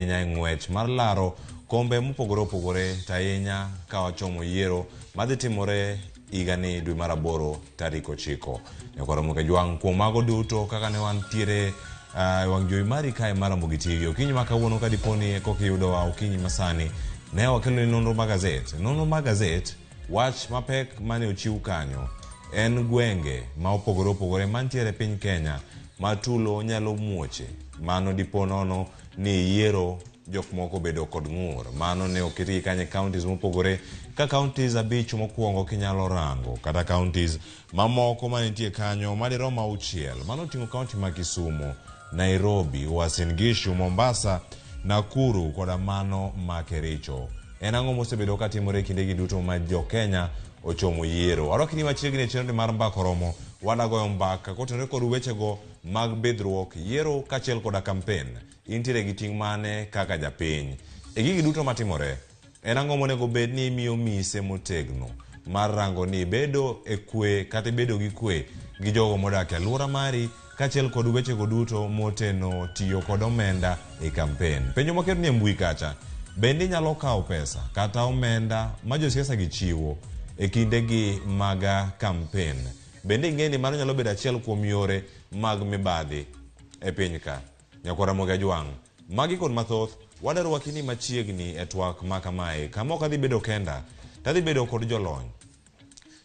ahinya e ng'wech mar laro kombe mopogore opogore to ahinya ka wachomo yiero madhi timore higani dwe mar aboro tarik 9. Nyakwa Ramogi Ajwang' kuom mago duto kaka ne wantiere e wang' jowi mari kae mar Ramogi TV okinyi ma kawuono ka dipo ni koka iyudowa okinyi masani ne wakeloni nonro mag gazet. Nonro mag gazet wach mapek mane ochiw kanyo en gwenge ma opogore opogore mantiere e piny Kenya ma tulo nyalo muoche. Mano dipo nono ni yiero jok moko obedo kod ng'ur. Mano ne oketgi kanyo e counties mopogore ka counties 5 mokwongo kinyalo rango kata counties mamoko manitie kanyo madirom 6. Mano oting'o county ma Kisumu, Nairobi, Uasin Gishu, Mombasa, Nakuru koda mano ma Kericho. En ang'o mosebedo katimore e kindegi duto ma jo Kenya ochomo yiero? Warwakni machiegni e chenro mar Mbaka Oromo. Wadagoyo mbaka kotenore kod wechego mag bidhruok, yiero kaachiel koda kampen. Intiere gi ting' mane kaka japiny? E gigi duto matimore, en ang'o monego bed ni imiyo mise motegno mar rango ni ibedo e kwe kata ibedo gi kwe gi jogo modak e alwora mari kaachiel kod wechego duto moteno tiyo kod omenda e kampen? Penjo moket ni e mbui kacha, bende inyalo kawo pesa kata omenda ma josiasa gi chiwo e kindegi mag kampen? Bende ing'e ni mano nyalo bedo achiel kuom yore mag mibadhi e piny ka? Nyakwar Ramogi Ajwang', magi kod mathoth wadwa rwaki ni machiegni e twak ma kamae kama ok adhi bedo kenda to adhi bedo kod jolony.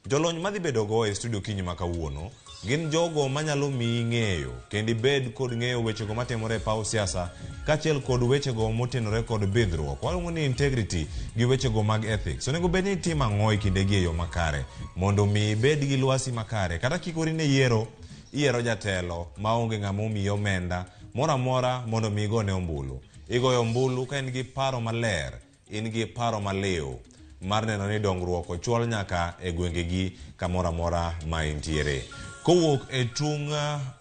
Jolony madhi bedo go e studio kinyi ma kawuono gin jogo manyalo miyi ng'eyo kendo ibed kod ng'eyo wechego matimore e paw siasa kaachiel kod wechego motenore kod bidhruok. Waluongo ni integrity gi wechego mag ethics. Onego bed ni itimo ang'o e kindegi e yo makare mondo mi ibed gi lwasi makare kata kikori ne yiero iyiero jatelo maonge ng'ama omiyi omenda moro amora mondo mi igone ombulu. Igoyo ombulu ka in gi paro maler, in gi paro maliw mar neno ni dongruok ochwal nyaka e gwengegi kamoro amora ma intiere. Kowuok e tung'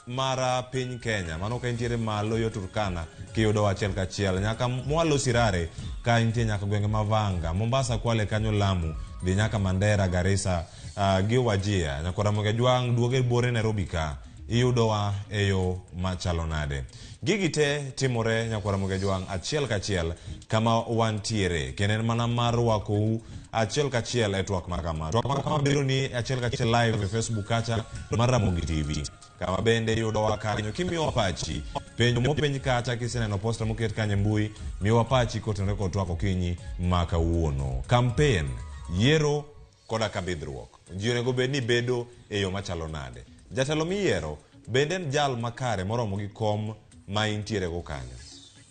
mar piny Kenya, mano ka intiere malo yo Turkana kiyudo achiel kachiel nyaka mwalo Sirare ka intie nyaka gwenge ma Vanga, Mombasa, Kwale kanyo Lamu, dhi nyaka Mandera, Garissa gi Wajir. Nyakwar Ramogi Ajwang' duoge buore Nairobi ka iyudowa e yo machalo nade? Gigi te timore Nyakwar Ramogi Ajwang' achiel kachiel kama wantiere kendo en mana mar rwakou achiel kachiel e twak makama. Twak makama biro ni achiel kachiel live e Facebook kacha mar Ramogi TV kama bende iyudowa kanyo kimiyowa pachi penjo mopenj kacha kiseneno posta moket kanyo e mbui miyowa pachi kotenore kod twak okinyi ma kawuono. Kampen, yiero koda ka bidhruok. Ji onego bed ni bedo e yo machalo nade? Jatelo miyiero bende en jal makare moromo gi kom ma intiere go kanyo?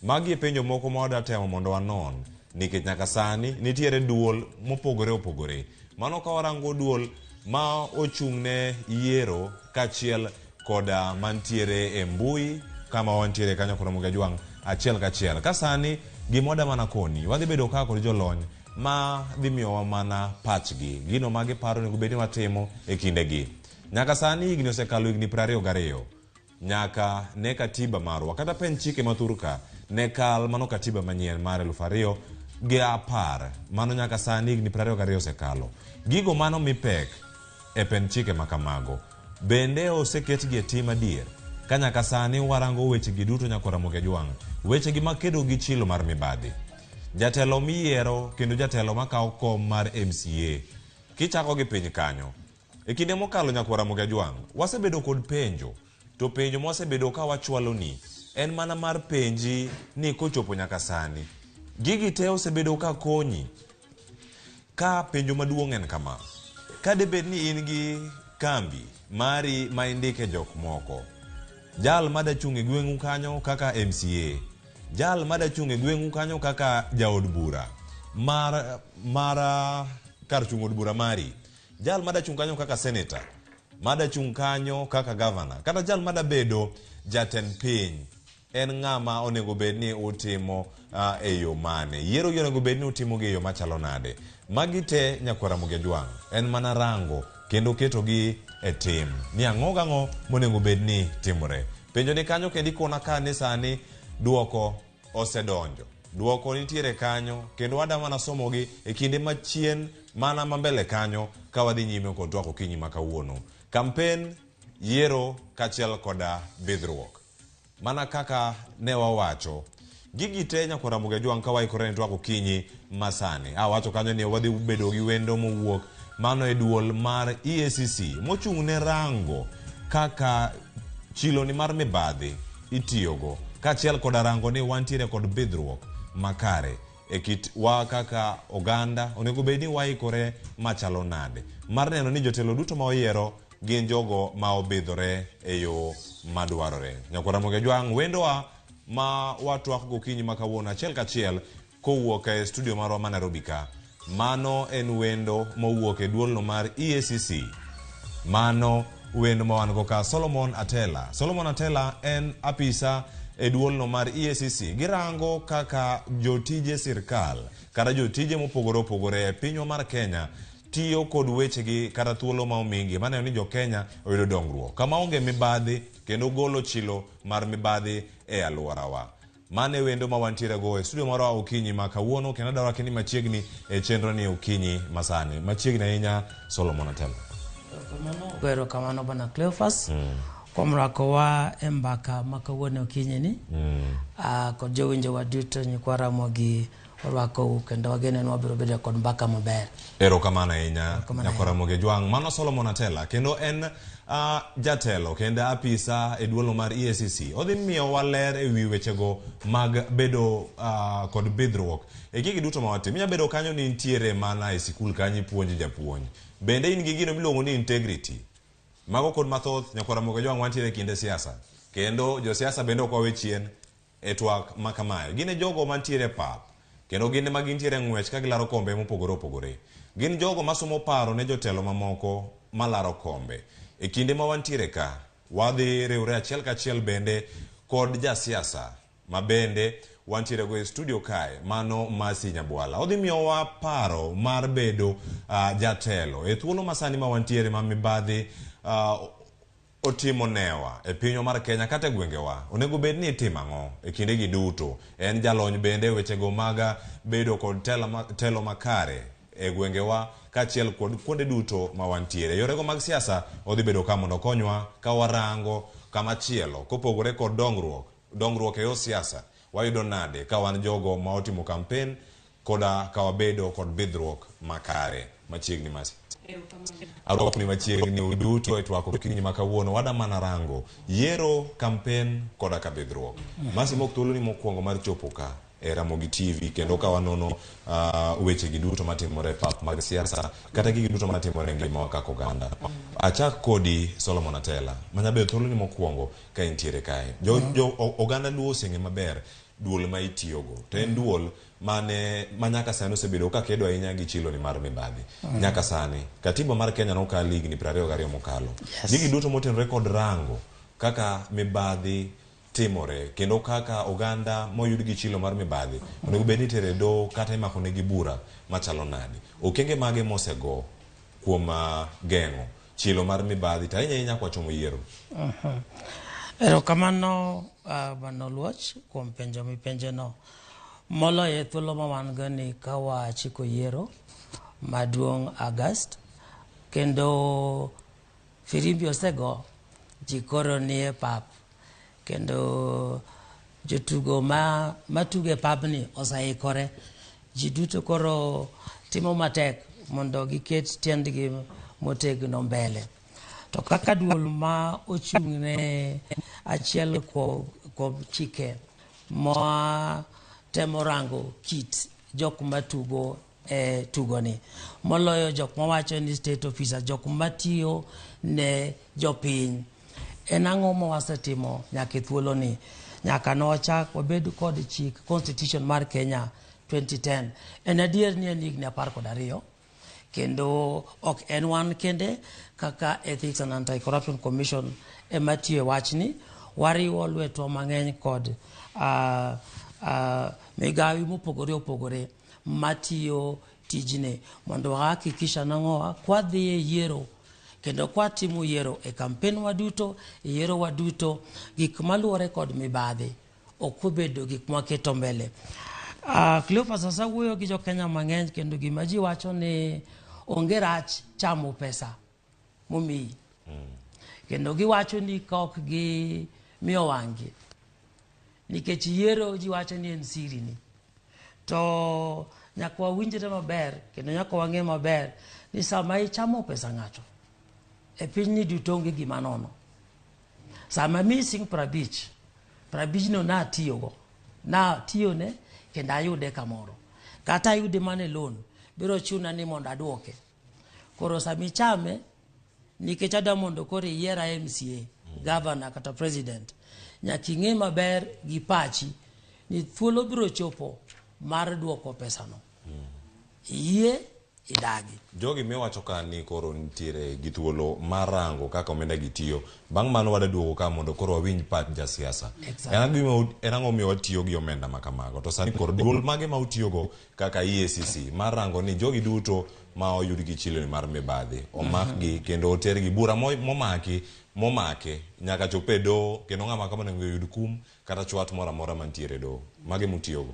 Magi e penjo moko ma wadwa temo mondo wanon nikech nyaka sani nitiere duol mopogore opogore. Mano ka warango duol ma ochung' ne yiero kaachiel koda mantiere e mbui kama wantiere kanyo kod Ramogi Ajwang' achiel kachiel. Ka sani gima wadwa mana koni, wadhi bedo ka kod jolony ma dhi miyowa mana pachgi, gino ma giparo onego bed ni watimo e kindegi. Nyaka sani higni osekalo higni 22 nyaka ne katiba marwa kata pen chike ma thurka ne kal mano katiba manyien mar 2010 mano nyaka sani higni 22 osekalo. Gigo mano mi pek e pen chike ma kamago bende oseketgi e tim adier? Ka nyaka sani warango wechegi duto nyakwar Ramogi Ajwang', wechegi makedo gi chilo mar mibadhi. Jatelo miyiero kendo jatelo makawo kom mar MCA. Kichako gi piny kanyo. E kinde mokalo nyakwar Ramogi Ajwang', wasebedo kod penjo. To penjo mwasebedo ka wachwalo ni en mana mar penji ni kochopo nyaka sani. Gigi te osebedo ka konyi. Ka penjo maduong' en kama. Ka debed ni in gi kambi mari ma indike jok moko. Jal madachung' e gweng'u kanyo kaka MCA. Jal madachung' e gweng'u kanyo kaka jaod bura mar mar kar chung' od bura mari. Jal madachung' kanyo kaka senator, madachung' kanyo kaka governor, kata jal madabedo jatend piny en ng'ama onego bed ni utimo e yo mane? Yiero gi onego bed ni utimo gi e yo machalo nade? Magi te nyakwar Ramogi Ajwang' en mana rango kendo ketogi e tim ni ang'o gang'o monego bed ni timore. Penjo ni kanyo kendo ikona ka ni sani duoko osedonjo. Duoko nitiere kanyo kendo wada mana somogi e kinde machien mana mambele kanyo ka wadhi nyime kod twak okinyi ma kawuono. Kampen, yiero kaachiel koda bidhruok. Mana kaka ne wawacho, Gigi te nyakwar Ramogi Ajwang' ka waikore ne twak okinyi masani. Awacho kanyo ni wadhi bedo gi wendo mowuok mano e duol mar EACC mochung' ne rango kaka chiloni mar mibadhi itiyogo kaachiel koda rango ni wantiere kod bidhruok makare e kit wa kaka oganda onego bed ni waikore machalo nade mar neno ni jotelo duto ma oyiero gin jogo ma obidhore e yo madwarore. Nyakwar Ramogi Ajwang' wendowa ma watwak gokinyi ma kawuono achiel kachiel kowuok e studio marwa ma Nairobi ka. Mano en wendo mowuok e duolno mar EACC. Mano wendo ma wan go ka Solomon Atela. Solomon Atela en apisa e duolno mar EACC. Girango kaka jotije sirkal kata jotije mopogore opogore e pinywa mar Kenya tiyo kod wechegi kata thuolo ma omigi maneno ni jo-Kenya oyudo dongruok kama onge mibadhi kendo golo chilo mar mibadhi e alworawa. Mano e wendo ma wantiere go e studio marwa okinyi ma kawuono kendo adwaro ni machiegni e chenro ni okinyi masani. Machiegni ahinya Solomon Atelo. Erokamano bwana Cleophas kuom rwakowa e mbaka ma kawuono okinyi ni kod jowinjowa duto nyikwa Ramogi orwakou kendo wageno ni wabiro bedo kod mbaka maber. Erokamano ahinya Erokamano nyakwar Ramogi Ajwang'. Mano Solomon Atela kendo en jatelo kendo apisa e duolo mar EACC. Odhi miyowa ler e wi wechego mag bedo kod bidhruok e gigi duto ma watimo. Inya bedo kanyo ni intiere mana e sikul kanyo ipuonjo japuonj. Bende in gi gino miluongo ni integrity. Mago kod mathoth nyakwar Ramogi Ajwang' wantiere e kinde siasa. Kendo josiasa bende ok wawe chien e twak ma kamae. Gin e jogo mantiere e pap kendo gin ema gintiere e ng'wech ka gilaro kombe mopogore opogore. Gin jogo masomo paro ne jotelo mamoko malaro kombe. E kinde ma wantiere ka, wadhi riwre achiel kachiel bende kod jasiasa ma bende wantiere go e studio kae, mano Mercy Nyabwala. Odhi miyowa paro mar bedo jatelo e thuolo masani ma wantiere ma mibadhi otimo newa e pinywa mar Kenya kata e gwengewa. Onego bed ni itimo ang'o e kindegi duto? En jalony bende e wechego mag bedo kod telo makare e gwengewa kaachiel kod kuonde duto ma wantiere. Yorego mag siasa odhi bedo ka mondo okonywa ka warango kama chielo kopogore kod dongruok. Dongruok e yor siasa wayudo nade ka wan jogo ma otimo kampen koda ka wabedo kod bidhruok makare. Machiegni Mercy. Arwakni machiegni uduto e twak okinyi ma kawuono wada mana rango yiero, kampen koda ka bidhruok. Mercy mok thuolo ni mokwongo mar chopo ka e Ramogi TV kendo ka wanono weche gi duto matimore e pap mag siasa kata gigi duto matimore e ngimawa kaka oganda. Achak kodi Solomon Atela, manya bedo thuolo ni mokwongo ka intiere kae. Jo, jo oganda Luo oseng'e maber duol ma itiyogo to en duol mane ma nyaka sani osebedo ka kedo ahinya gi chilo ni mar mibadhi. Nyaka sani katiba mar Kenya nokal higni 22 mokalo. Gigi duto motenore kod rango kaka mibadhi timore kendo kaka oganda moyud gi chilo mar mibadhi onego bed ni itere e doho kata imako negi bura machalo nade. Okenge mage mosego kuom geng'o chilo mar mibadhi to ahinya ahinya kwachomo yiero? Erokamano Bwana Oluoch kuom penjo mipenjono. Moloyo e thuolo ma wan go ni ka wachiko yiero maduong' August kendo firimbi osego, ji koro nie pap kendo jotugo matugo e pabni oseikore. Ji duto koro timo matek mondo giket tiendgi motegno mbele. To kaka duol ma ochung' ne achiel kuom chike ma temo rango kit jok matugo e tugoni, moloyo jok mawacho ni state officer, jok matiyo ne jopiny. En ang'o ma wasetimo nyaka e thuoloni? Nyaka ne wachak wabed kod chik constitution mar Kenya 2010. En adier ni en higni 12 kendo ok en wan kende kaka Ethics and Anti-Corruption Commission ema tiyo e wachni. Wariwo lwetwa mang'eny kod migawi mopogore opogore matiyo tijni mondo wahakikisha nang'owa kwadhi e yiero kendo kwatimo yiero e kampen waduto, e yiero waduto, gik maluwore kod mibadhi ok obedo gik mwaketo mbele. Cleophas asewuoyo gi jo-Kenya mang'eny kendo gima ji wacho ni onge rach chamo pesa momiyi. Kendo giwacho ni ka ok gimiyo wang'gi. Nikech yiero ji wacho ni en siri ni. To nyaka wawinjre maber kendo nyaka wang'e maber ni sama ichamo pesa ng'ato e pinyni duto onge gima nono. Sama miyi siling 50, prabijno natiyogo, natiyone kendo ayude kamoro. Kata ayude mana e loan, biro chuna ni mondo aduoke. Koro sama ichame, nikech adwa mondo koro iyiera MCA, governor kata president, nyaka ing'e maber gi pachi ni thuolo biro chopo mar duoko pesano. Iyie, idagi. Jogi miwacho ka ni koro nitiere gi thuolo mar rango kaka omenda gi tiyo. Bang' mano wadaduogo ka mondo koro wawinj pach jasiasa. Exactly. En ang'o miyo watiyo gi omenda ma kamago? To sani koro duol mage ma utiyogo kaka EACC mar rango ni jogi duto ma oyud gi chilo mar mibadhi omakgi kendo otergi bura momaki momake nyaka chop e doho kendo ng'ama kama onego oyud kum kata chwat moro amora mantiere e doho. Mage mutiyogo?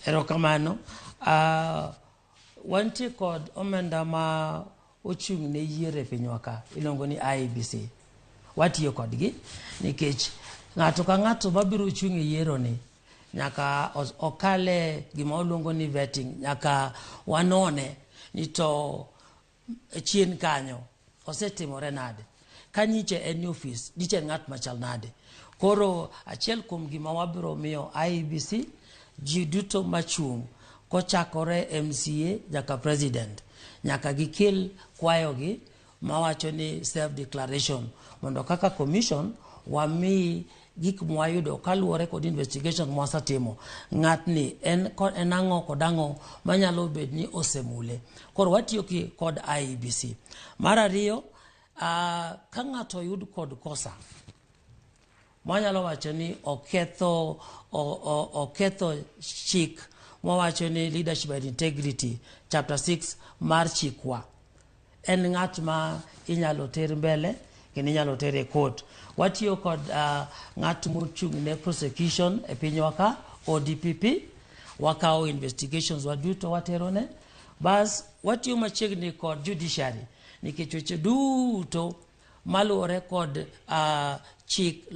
Erokamano. Wantie kod omenda ma ochung' ne yiero e pinywa ka iluongo ni IEBC. Watiyo kodgi nikech ng'ato ka ng'ato mabiro chung' e yiero ni nyaka okale gima waluongo ni vetting, nyaka wanone ni to chien kanyo osetimore nade, ka nyiche en e ofis nyiche en ng'at machal nade. Koro achiel kuom gima wabiro miyo IEBC ji duto machung' kochakore MCA nyaka president nyaka gikel kwayogi mawacho ni self declaration mondo kaka commission wami gik mwayudo kaluwore kod investigation mwasetimo ng'atni en, en ang'o kod ang'o manyalo bed ni osemule. Koro watiyo kod IEBC. Mar ariyo, ka ng'ato oyud kod kosa mwanyalo wacho ni oketho oketho chik mwawacho ni leadership and integrity chapter 6 mar chikwa, en ng'at ma inyalo ter mbele kendo inyalo ter e court. Watiyo kod ng'at mochung' ne prosecution e pinywa ka ODPP, wakawo investigations waduto waterone. Bas watiyo machiegni kod judiciary nikech weche duto maluwore kod chik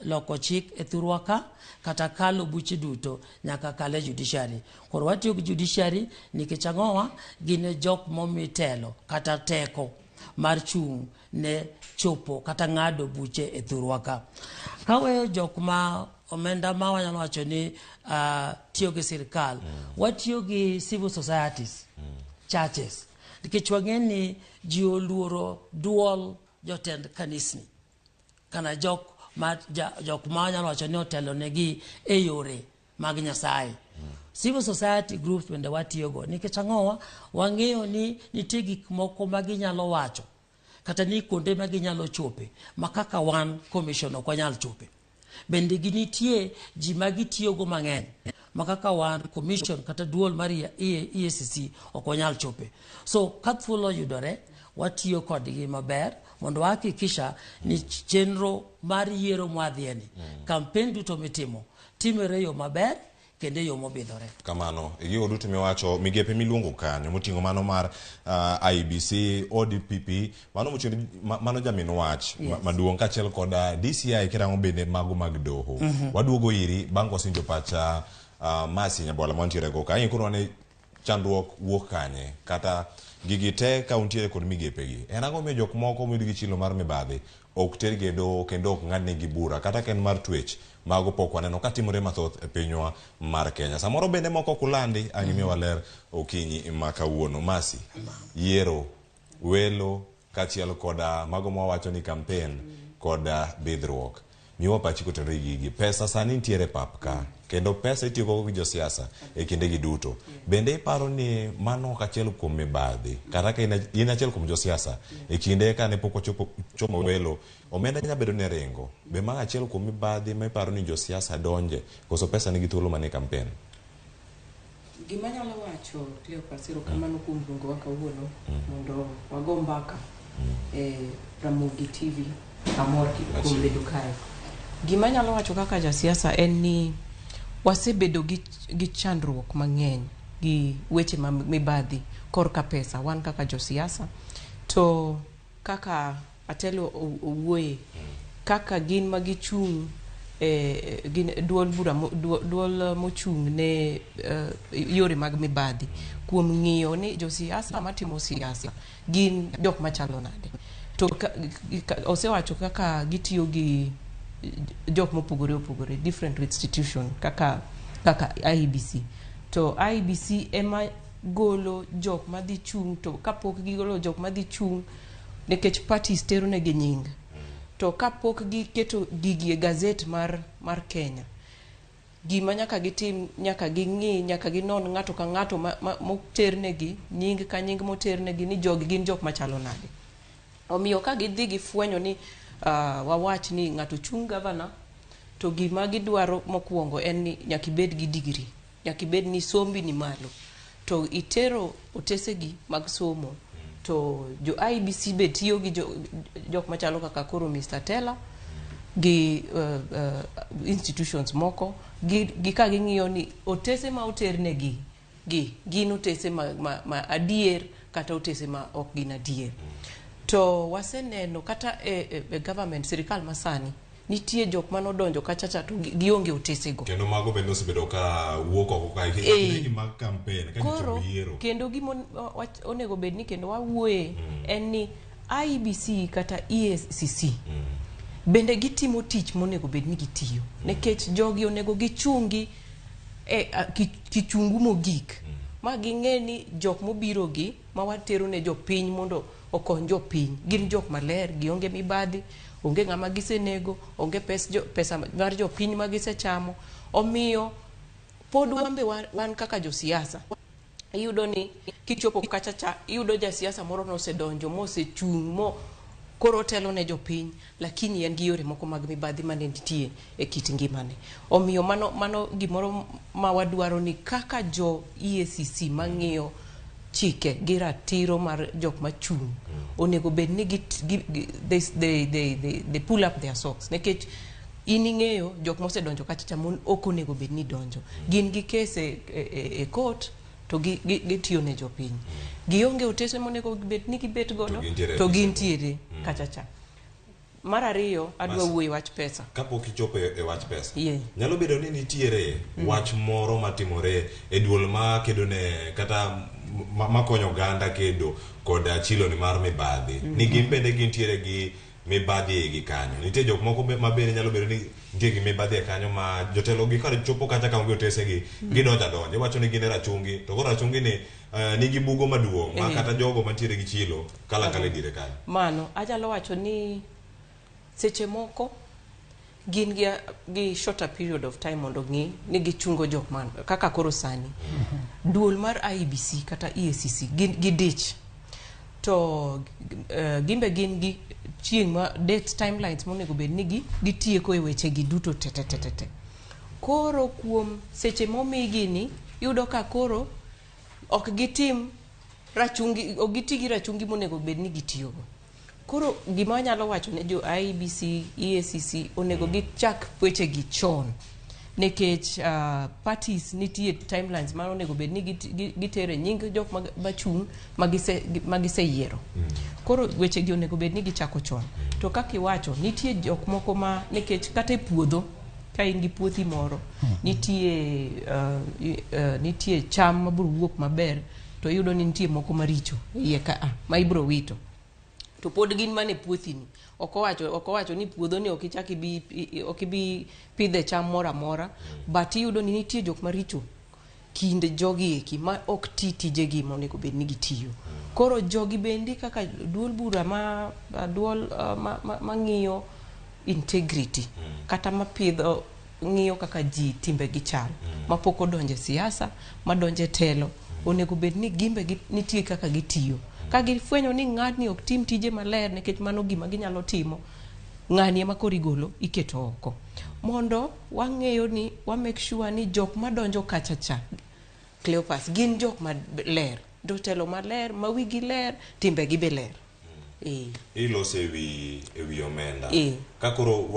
loko chik e thurwa ka kata kalo buche duto nyaka kal e judiciary. Koro watiyo gi judiciary nikech ang'owa gin e jok momi telo kata teko mar chung' ne chopo kata ng'ado buche e thurwa ka. Kaweyo jok ma omenda ma wanyalo wacho ni tiyo gi sirikal, watiyo gi civil societies, churches, nikech wang'e ni ji oluoro duol jotend kanisni kana jok ma jok ma wanyalo wacho ni otelo negi e yore mag Nyasaye. Civil society groups bende watiyogo nikech ang'owa wang'eyo ni nitie gik moko ma ginyalo wacho kata ni kuonde ma ginyalo chope ma kaka wan commission ok wanyal chope. Bende ginitie ji ma gitiyogo mang'eny ma kaka wan commission kata duol mar EACC ok wanyal chope. So ka thuolo oyudore watiyo kodgi maber mondo wahakikisha ni chenro mar yiero mwadhiye ni campaign duto mitimo timore e yo maber kendo e yo mobidhore. Kamano, e gigo duto miwacho, migepe miluongo kanyo moting'o mano mar IEBC, ODPP, mano mochung' mano jamin wach maduong' kaachiel kod DCI kirango bende mago mag doho. Waduogo iri bang' kwasenjo pacha Mercy Nyabwala mantiere go ka. Ing'e koro wane chandruok wuok kanye kata gigi te ka untiere kod migepe gi. En ang'o miyo jok moko moyud gi chilo mar mibadhi ok tergi e doho kendo ok ng'adnegi bura kata ka en mar twech mago pok waneno ka timore mathoth e pinywa mar Kenya. Samoro bende moko ok ulandi ang' imiwa ler okinyi ma kawuono. Mercy, yiero, welo kaachiel koda mago mwawacho ni campaign koda bidhruok. Miwa pachi kotenore gi gigi. Pesa sani nitiere e pap ka kendo pesa itiyogo gi josiasa e kindegi duto. Bende iparo ni mano ok achiel kuom mibadhi kata ka in achiel kuom josiasa e kinde kane pok wachopo chomo welo omenda nyalo bedo ni ringo. Be mago achiel kuom mibadhi ma iparo ni josiasa donje koso pesa nigi thuolo mane e campaign? Gima anyalo wacho Cleophas, erokamano kuom luongowa kawuono mondo wago mbaka e Ramogi TV. Amor kuom bedo kae. Gima anyalo wacho kaka jasiasa en ni wasebedo gi chandruok mang'eny gi weche ma mibadhi korka pesa wan kaka josiasa to kaka Atelo owuoye kaka gin ma gichung' eh, gin duol bura duol mochung' ne yore mag mibadhi kuom ng'iyo ni josiasa matimo siasa gin jok machalo nade. To osewacho kaka gitiyo gi jok mopogore opogore, different institution kaka IEBC. To IEBC ema golo jok madhi chung' to kapok gigolo jok madhi chung' nikech parties tero negi nying. To kapok giketo gigi e gazet mar Kenya, gima nyaka gitim, nyaka ging'i, nyaka ginon ng'ato ka ng'ato moternegi, nying ka nying moternegi ni jogi gin jok machalo nade. Omiyo ka gidhi gifwenyo ni wawach ni ng'ato chung' gavana, to gima gidwaro mokwongo en ni nyaka ibed gi degree, nyaka ibed ni sombi ni malo. To itero otesegi mag somo, to jo IEBC be tiyo gi jok machalo kaka koro Mr. Teller gi institutions moko gi ka ging'iyo ni otese ma oternegi gi gin otese ma adier kata otese ma ok gin adier. To waseneno kata e government, sirikal masani, nitie jok manodonjo kacha cha to gionge otesego. Kendo mago bende osebedo ka wuok oko ka kindegi mag campaign ka Koro yiero. kendo gima onego bed ni kendo wawuoye en ni IEBC kata EACC bende gitimo tich monego bed ni gitiyo. Nikech jogi onego gichungi e kichungu mogik. Ma ging'e ni jok mobiro gi ma watero ne jopiny mondo okony jopiny gin jok maler, gionge mibadhi, onge ng'ama gisenego, onge pesa mar jopiny ma gisechamo. Omiyo pod wan be wan kaka josiasa iyudo ni kichopo kacha cha iyudo jasiasa moro nosedonjo mosechung' mo koro otelo ne jopiny, lakini en gi yore moko mag mibadhi mane nitie e kit ngimane. Omiyo mano gimoro ma wadwaro ni kaka jo EACC mang'iyo chike gi ratiro mar jok machung' onego bed ni they pull up their socks, nikech in ing'eyo jok mosedonjo kacha cha mon ok onego bed ni donjo, gin gi case e court to gitiyo ne jopiny, gionge otese monego bed ni gibet godo To gintiere to e gintiere kacha cha. Mar ariyo, adwa wuoyo wach pesa. Kapok ichopo e wach pesa, nyalo bedo ni nitiere wach moro matimore e duol ma kedo ne kata makonyo oganda kedo kod chilo ni mar mibadhi, ni gin bende gintiere gi mibadhi e igi kanyo. Nitie jok moko ma bende nyalo bedo ni nitie gi mibadhi e kanyo ma jotelo gi kar chopo kacha ka onge otesegi, gidonjo adonja, iwacho ni gin e rachungi, to koro rachungi ni nigi bugo maduong' ma kata jogo mantiere gi chilo kala kala e diere kanyo. Mano anyalo wacho ni seche moko gin gi shorter period of time mondo ng'i ni gichungo jok man kaka koro sani duol mar IEBC kata EACC gin gidich to gimbe gin gi chieng' ma date timelines monego bed ni gitieko e weche gi duto te te te te te. Koro kuom seche momigi ni iyudo ka koro ok gitim rachungi, ok giti gi rachungi monego bed ni gitiyogo. Koro gima anyalo wacho ne jo IEBC, EACC onego gichak weche gi chon nikech parties nitie timelines ma onego bed ni gitere nying jok machung' ma giseyiero. Koro weche gi onego bed ni gichako chon. To kaka iwacho, nitie jok moko ma nikech kata e puodho ka in gi puothi moro nitie cham mabiro wuok maber to iyudo ni nitie moko maricho e iye ka a ma ibiro wito. To pod gin mana e puothini. Ok owacho ni puodho ni ok ichak ibi, ok ibi pidhe cham moro amora, but iyudo ni nitie jok maricho kind jogi eki ma ok ti tijegi monego bed ni gitiyo. Koro jogi bendi kaka duol bura ma duol mang'iyo integrity kata mapidho ng'iyo kaka ji timbegi chal mapok odonjo e siasa, madonjo e telo, onego bed ni gimbe nitie kaka gitiyo. Ka gifwenyo ni ng'atni ok tim tije maler nikech mano gima ginyalo timo, ng'ani ema koro igolo iketo oko. Mondo wang'eyo ni wa make sure ni jok madonjo kacha cha Cleopas gin jok maler, jotelo maler, ma wigi ler, timbegi be ler. Ilose ewi omenda. Ka koro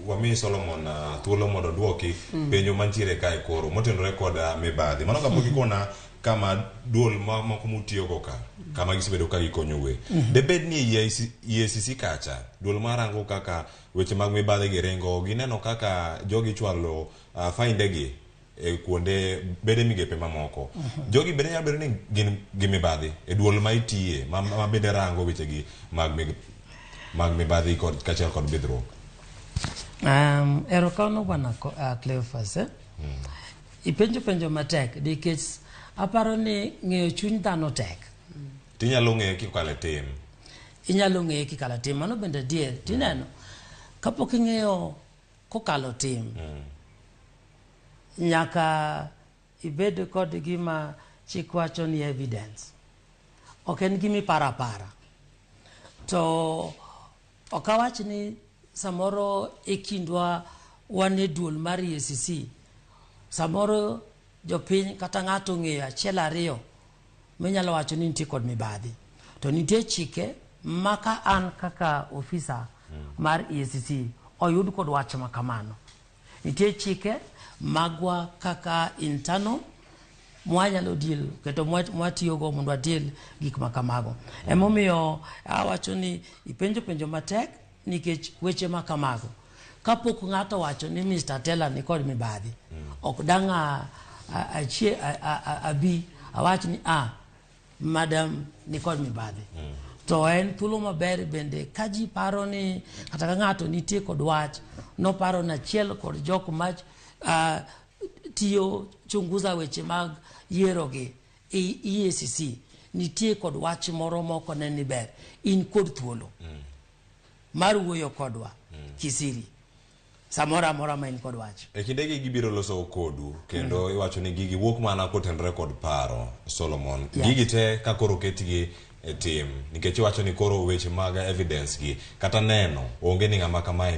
wami Solomon thuolo mondo oduoki penjo mantiere kae koro motenore kod mibadhi. Mano kapok ikona kama duol moko mutiyogo ka kama gisebedo ka gikonyoue debed ni e EACC kacha duol marango kaka weche mag mibadhi gi ringo gineno kaka jogi chwalo finde gi e kuonde bede migepe mamoko jogi bende nyalo bedo ni gin gi mibadhi e duol ma itiye ma bende rango weche gi mag mibadhi kod kaachiel kod bidhruok. Erokamano bwana Cleophas, eh? Ipenjo penjo matek nikech aparo ni ng'eyo chuny dhano tek. Tinyalo ng'eyo kikalo e tim. Inyalo ng'eye kikalo tim, mano bende adier. Tineno, kapok ing'eyo kokalo tim, nyaka ibed kod gima chik wacho ni evidence. Ok en gima iparo apara. To ok awach ni samoro e kindwa wan e duol mar EACC, samoro jopiny kata ng'ato ong'eyo achiel ariyo minyalo wacho ni nitie kod mibadhi. To nitie chike ma ka an kaka ofisa mar EACC oyud kod wach ma kamano. Nitie chike magwa kaka internal mwanyalo deal kendo mwatiyogo mondo wadeal gik ma kamago. Emomiyo awacho ni ipenjo penjo matek nikech weche ma kamago kapok ng'ato owacho ni Mr. Teller ni kod mibadhi, ok dang' abi awach ni a madam ni kod mibadhi. To en thuolo maber bende ka ji paro ni kata ka ng'ato nitie kod wach noparo ni achiel kod jok ma tiyo chunguza weche mag yiero gi e EACC nitie kod wach moro moko ne ni ber in kod thuolo mar wuoyo kodwa kisiri samoro amora ma in kod wach. E kindegi gibiro loso kodu kendo iwacho ni gigi wuok mana kotenore kod paro Solomon. Gigi te ka koro oketgi e tim nikech iwacho ni koro weche mag evidence gi kata neno onge ni ng'ama kamae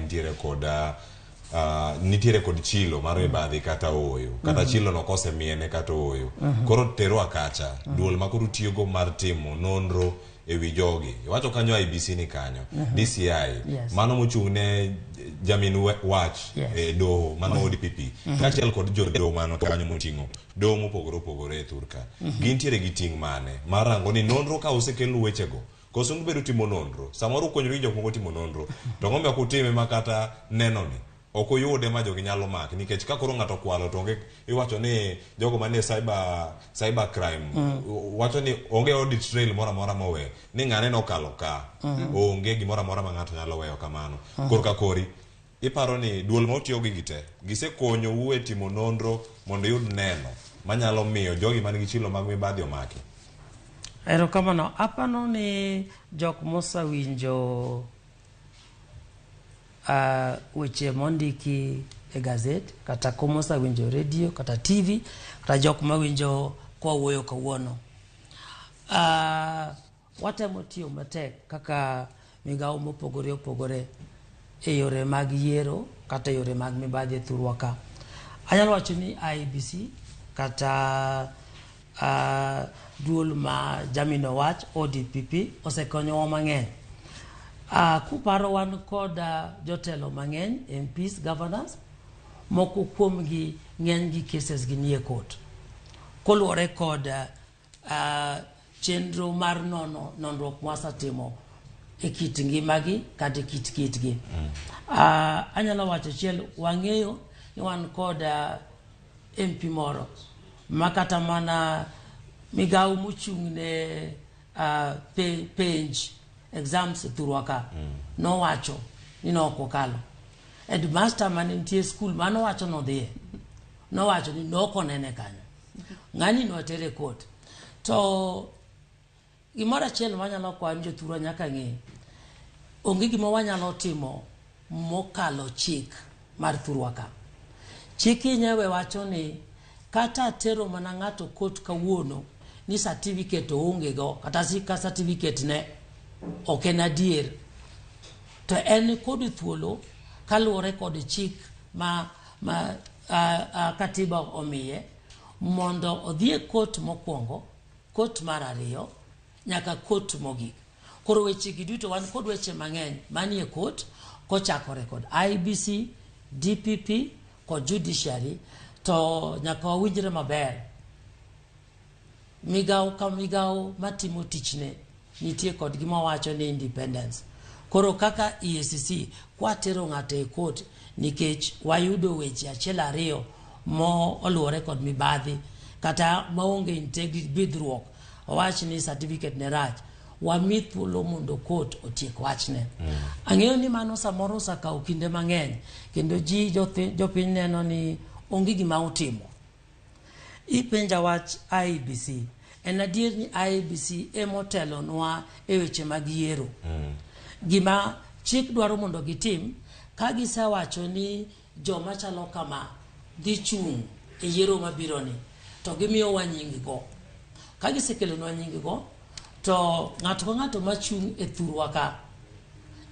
nitiere kod chilo mar mibadhi kata ooyo kata chilo no kosemiene kata ooyo koro terwa kacha duol ma koro tiyogo mar timo nonro e wi jogi iwacho kanyo IEBC ni kanyo DCI mano mochung' ne jamin wach e doho mano ODPP kaachiel kod jodoho mano kanyo moting'o doho mopogore opogore e thur ka gintiere gi ting' mane mar rango ni nonro ka osekel wechego koso ubedo timo nonro samoro ukonyru gi jok moko timo nonro to ng'o ok utime ma kata neno ni ok uyude ma jogi nyalo maki nikech ka koro ng'ato okwalo to onge iwacho ni jogo manie cyber crime wacho ni onge audit trail moro amora mowe ni ng'ane nokalo ka onge gimoro amora ma ng'ato nyalo weyo kamano korka kori iparo ni duol ma otiyo gi te gisekonyou e timo nonro mondo iyud neno manyalo miyo jogi man gi chilo mag mibadhi omaki. Erokamano. Apano ni jok mosewinjo weche mondiki e gazet kata komosewinjo redio kata TV kata jok mawinjo kwawuoyo kawuono. Watemo tiyo matek kaka migawo mopogore opogore e yore mag yiero kata e yore mag mibadhi e thurwa ka. Anyalo wacho ni IEBC kata duol ma Jamino wach ODPP osekonyowa mang'eny. Kuparo wan kod jotelo mang'eny, MPs, governors, moko kuomgi ng'eny gi cases gi nie court. Koluwore kod chenro mar nono nonruok mwasetimo e kit ngimagi kata e kit kitgi. Anyalo wacho achiel, wang'eyo ni wan kod MP moro ma kata mana migawo mochung' ne penj exams e thurwa ka nowacho ni nok okalo. Headmaster mane nitie e skul manowacho nodhiye nowacho ni nok onene kanyo. Ng'ani notere e court. To gimoro achiel manyalo kwayo ni jothurwa nyaka ng'e, onge gima wanyalo timo mokalo chik mar thurwa ka. Chik yenyewe wacho ni kata atero mana ng'ato court kawuono ni certificate oonge go kata ka certificate ne ok en adier to en kod thuolo kaluwore kod chik ma katiba omiye mondo odhi e court mokwongo, court mar ariyo nyaka court mogik. Koro weche gi duto wan kod weche mang'eny manie court kochakore kod IEBC, DPP kod judiciary to nyaka wawinjre maber. Migawo ka migawo matimo tichne nitie kod gima wacho ni independence. Koro kaka EACC kwatero ng'ato e court nikech wayudo weche achiel ariyo mo oluwore kod mibadhi kata maonge integrity bidhruok wawach ni certificate ne rach wami thuolo mondo court otiek wachne. Ang'eyo ni mano samoro osekawo kinde mang'eny kendo ji jopiny neno ni onge gima utimo. Ipenja wach IEBC. En adier ni IEBC emotelonwa e weche mag yiero. Gima chik dwaro mondo gitim, ka gisewacho ni joma chalo kama dhi chung' e yiero mabiro ni, to gimiyowa nying go. Ka gisekelonwa nying go, to ng'ato ka ng'ato machung' e thurwa ka,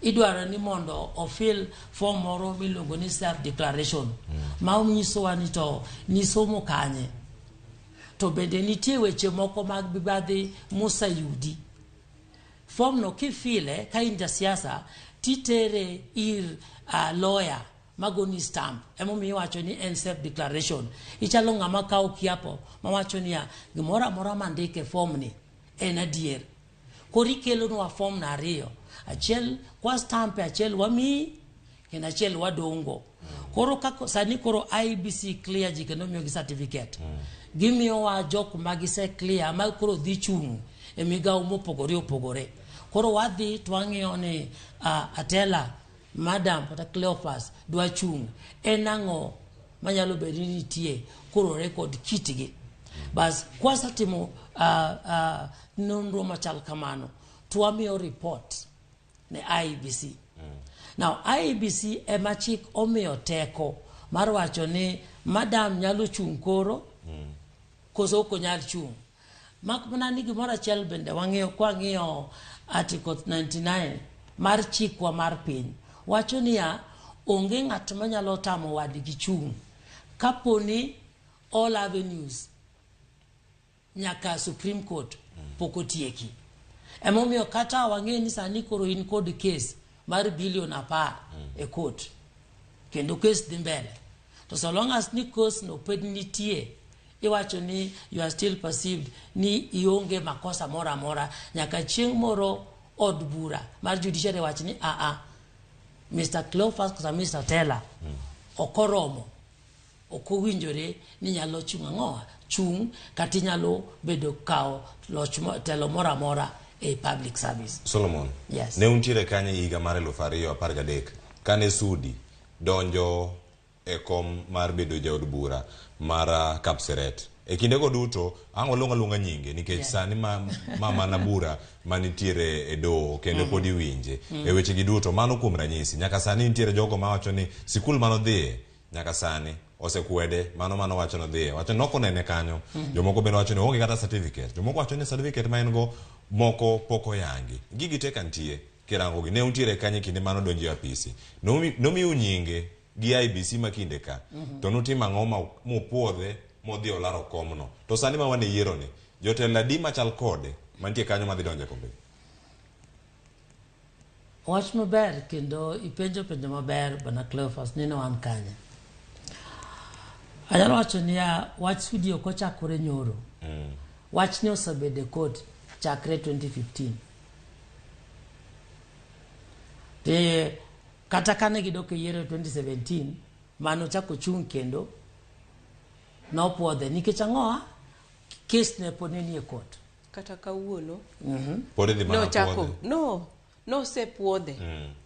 idwaro ni mondo ofill form moro miluongo ni self declaration ma onyisowa ni to nisomo kanye to bende nitie weche moko mag mibadhi moseyudi form no kifile ka in jasiasa titere ir lawyer magoni stamp emomiyo iwacho ni en self declaration ichalo ng'ama kawo kiapo mawacho niya gimoro amora mandike form ni en adier koro ikelonwa form no ariyo achiel kwa stamp achiel wamiyi kendo achiel wadongo koro kako sani koro IEBC clear ji kendo miyogi certificate gimiyowa jok ma gise clear ma koro dhi chung' e migawo mopogore opogore koro wadhi to wang'iyo ni Atela madam kata Cleophas dwa chung' en ang'o manyalo bedo ni nitie korore kod kitgi bas kwasetimo nonro machal kamano to wamiyo report ne IEBC now IEBC ema chik omiyo teko mar wacho ni madam nyalo chung' koro koso ok onyal chung' mak mana ni gimoro achiel bende wang'iyo kwang'iyo article 99 mar chikwa mar piny wacho niya onge ng'at manyalo tamo wadgi chung' kapo ni all avenues nyaka Supreme Court pok otieki. Emomiyo kata wang'e ni sani koro in kod case mar bilion 10 e court kendo case dhi mbele to so long as ni case no pod nitie iwacho ni you are still perceived ni ionge makosa moro amora nyaka chieng' moro od bura mar judiciary wach ni aa Mr. Cleophas kata Mr. Teller ok oromo ok owinjore ni nyalo chung' ang'owa chung' kata inyalo bedo kawo loch telo moro amora e public service. Solomon, Yes. ne untiere kanye higa mar 2013 kane Sudi donjo e kom mar bedo jaod bura mar Kapseret. E kindego duto, ang' waluong aluonga nyinge nikech sani ma mana bura manitiere e doho kendo pod iwinje. E wechegi duto, mano kuom ranyisi, nyaka sani nitiere jogo mawacho ni sikul manodhiye nyaka sani osekwede mano mano wacho nodhiye wacho ni ok onene kanyo jomoko bende wacho ni oonge kata certificate jomoko wacho ni certificate ma en go moko pok oyangi gigi te kantie kirango gi ne untiere kanye kinde mano donjo e apisi nomiu nyinge gi IEBC ma kinde ka to nutimo ang'o ma mupuodhe modhi olaro komno to sani ma wan e yiero ni jotelo adi machal kode mantie kanyo madhi donjo e kombe Wach maber kendo ipenjo penjo maber bwana Cleophas ni ne wan kanye. Anyalo wacho niya wach Sudi ok ochakore nyoro. Wachni osebedo e court chakre 2015. Te kata kane gidok e yiero e 2017 mano ochako chung' kendo nopuodhe nikech ang'owa case ne pod ne nie court. Kata kawuono pod idhi mana nochako puodhe no nosepuodhe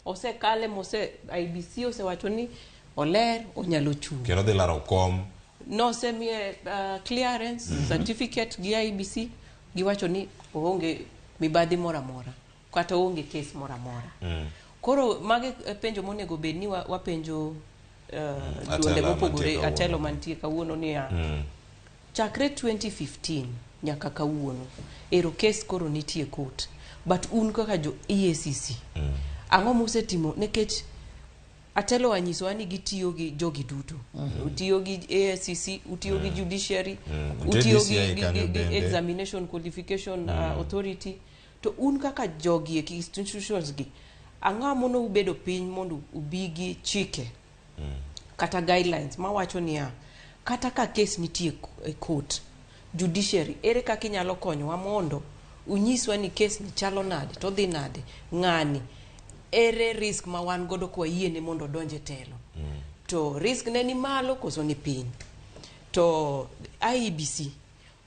osekale mose IEBC osewacho ni oler onyalo chung' kendo dhi laro kom nosemiye clearance certificate gi IEBC giwacho ni oonge mibadhi moro amora kata oonge case moro amora koro magi e penjo monego bed ni wapenjo duonde Atelo mopogore mantie atelo kawuono. mantie kawuono niya chakre 2015 nyaka kawuono ero case koro nitie court but un kaka jo EACC ang'o musetimo nikech atelo anyisowa ni gitiyo gi jogi duto utiyo gi AICC utiyo gi judiciary Nitie utiyo gi, DCI kanyo gi bende. examination qualification authority to un kaka jogi eki institutions gi ang'o mono ubedo piny mondo ubi gi chike kata guidelines mawacho niya kata ka case nitie e court Judiciary, ere kaka inyalo konyowa mondo unyiswa ni case ni chalo nade to odhi nade, ng'ani ere risk ma wan godo kwa yiene mondo odonj e telo, to risk ne ni malo koso ni piny. To IEBC,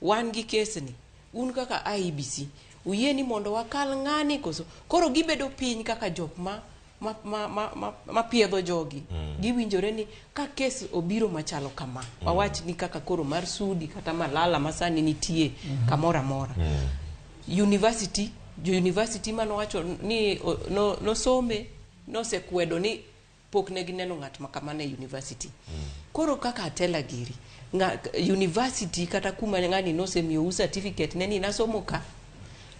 wan gi case ni, un kaka IEBC uyie ni mondo wakal ng'ani koso? Koro gibedo piny kaka jok ma ma piedho jogi. Giwinjore ni ka case obiro machalo kama, wawach ni kaka koro mar Sudi kata Malala ma sani nitie kamoro amora, university, jo university manowacho ni no, nosome nosekwedo ni pok ne gineno ng'at ma kamano e university. Koro kaka Atela giri nga, university kata kuma ng'ani nosemiyou certificate ne ni nasomo ka,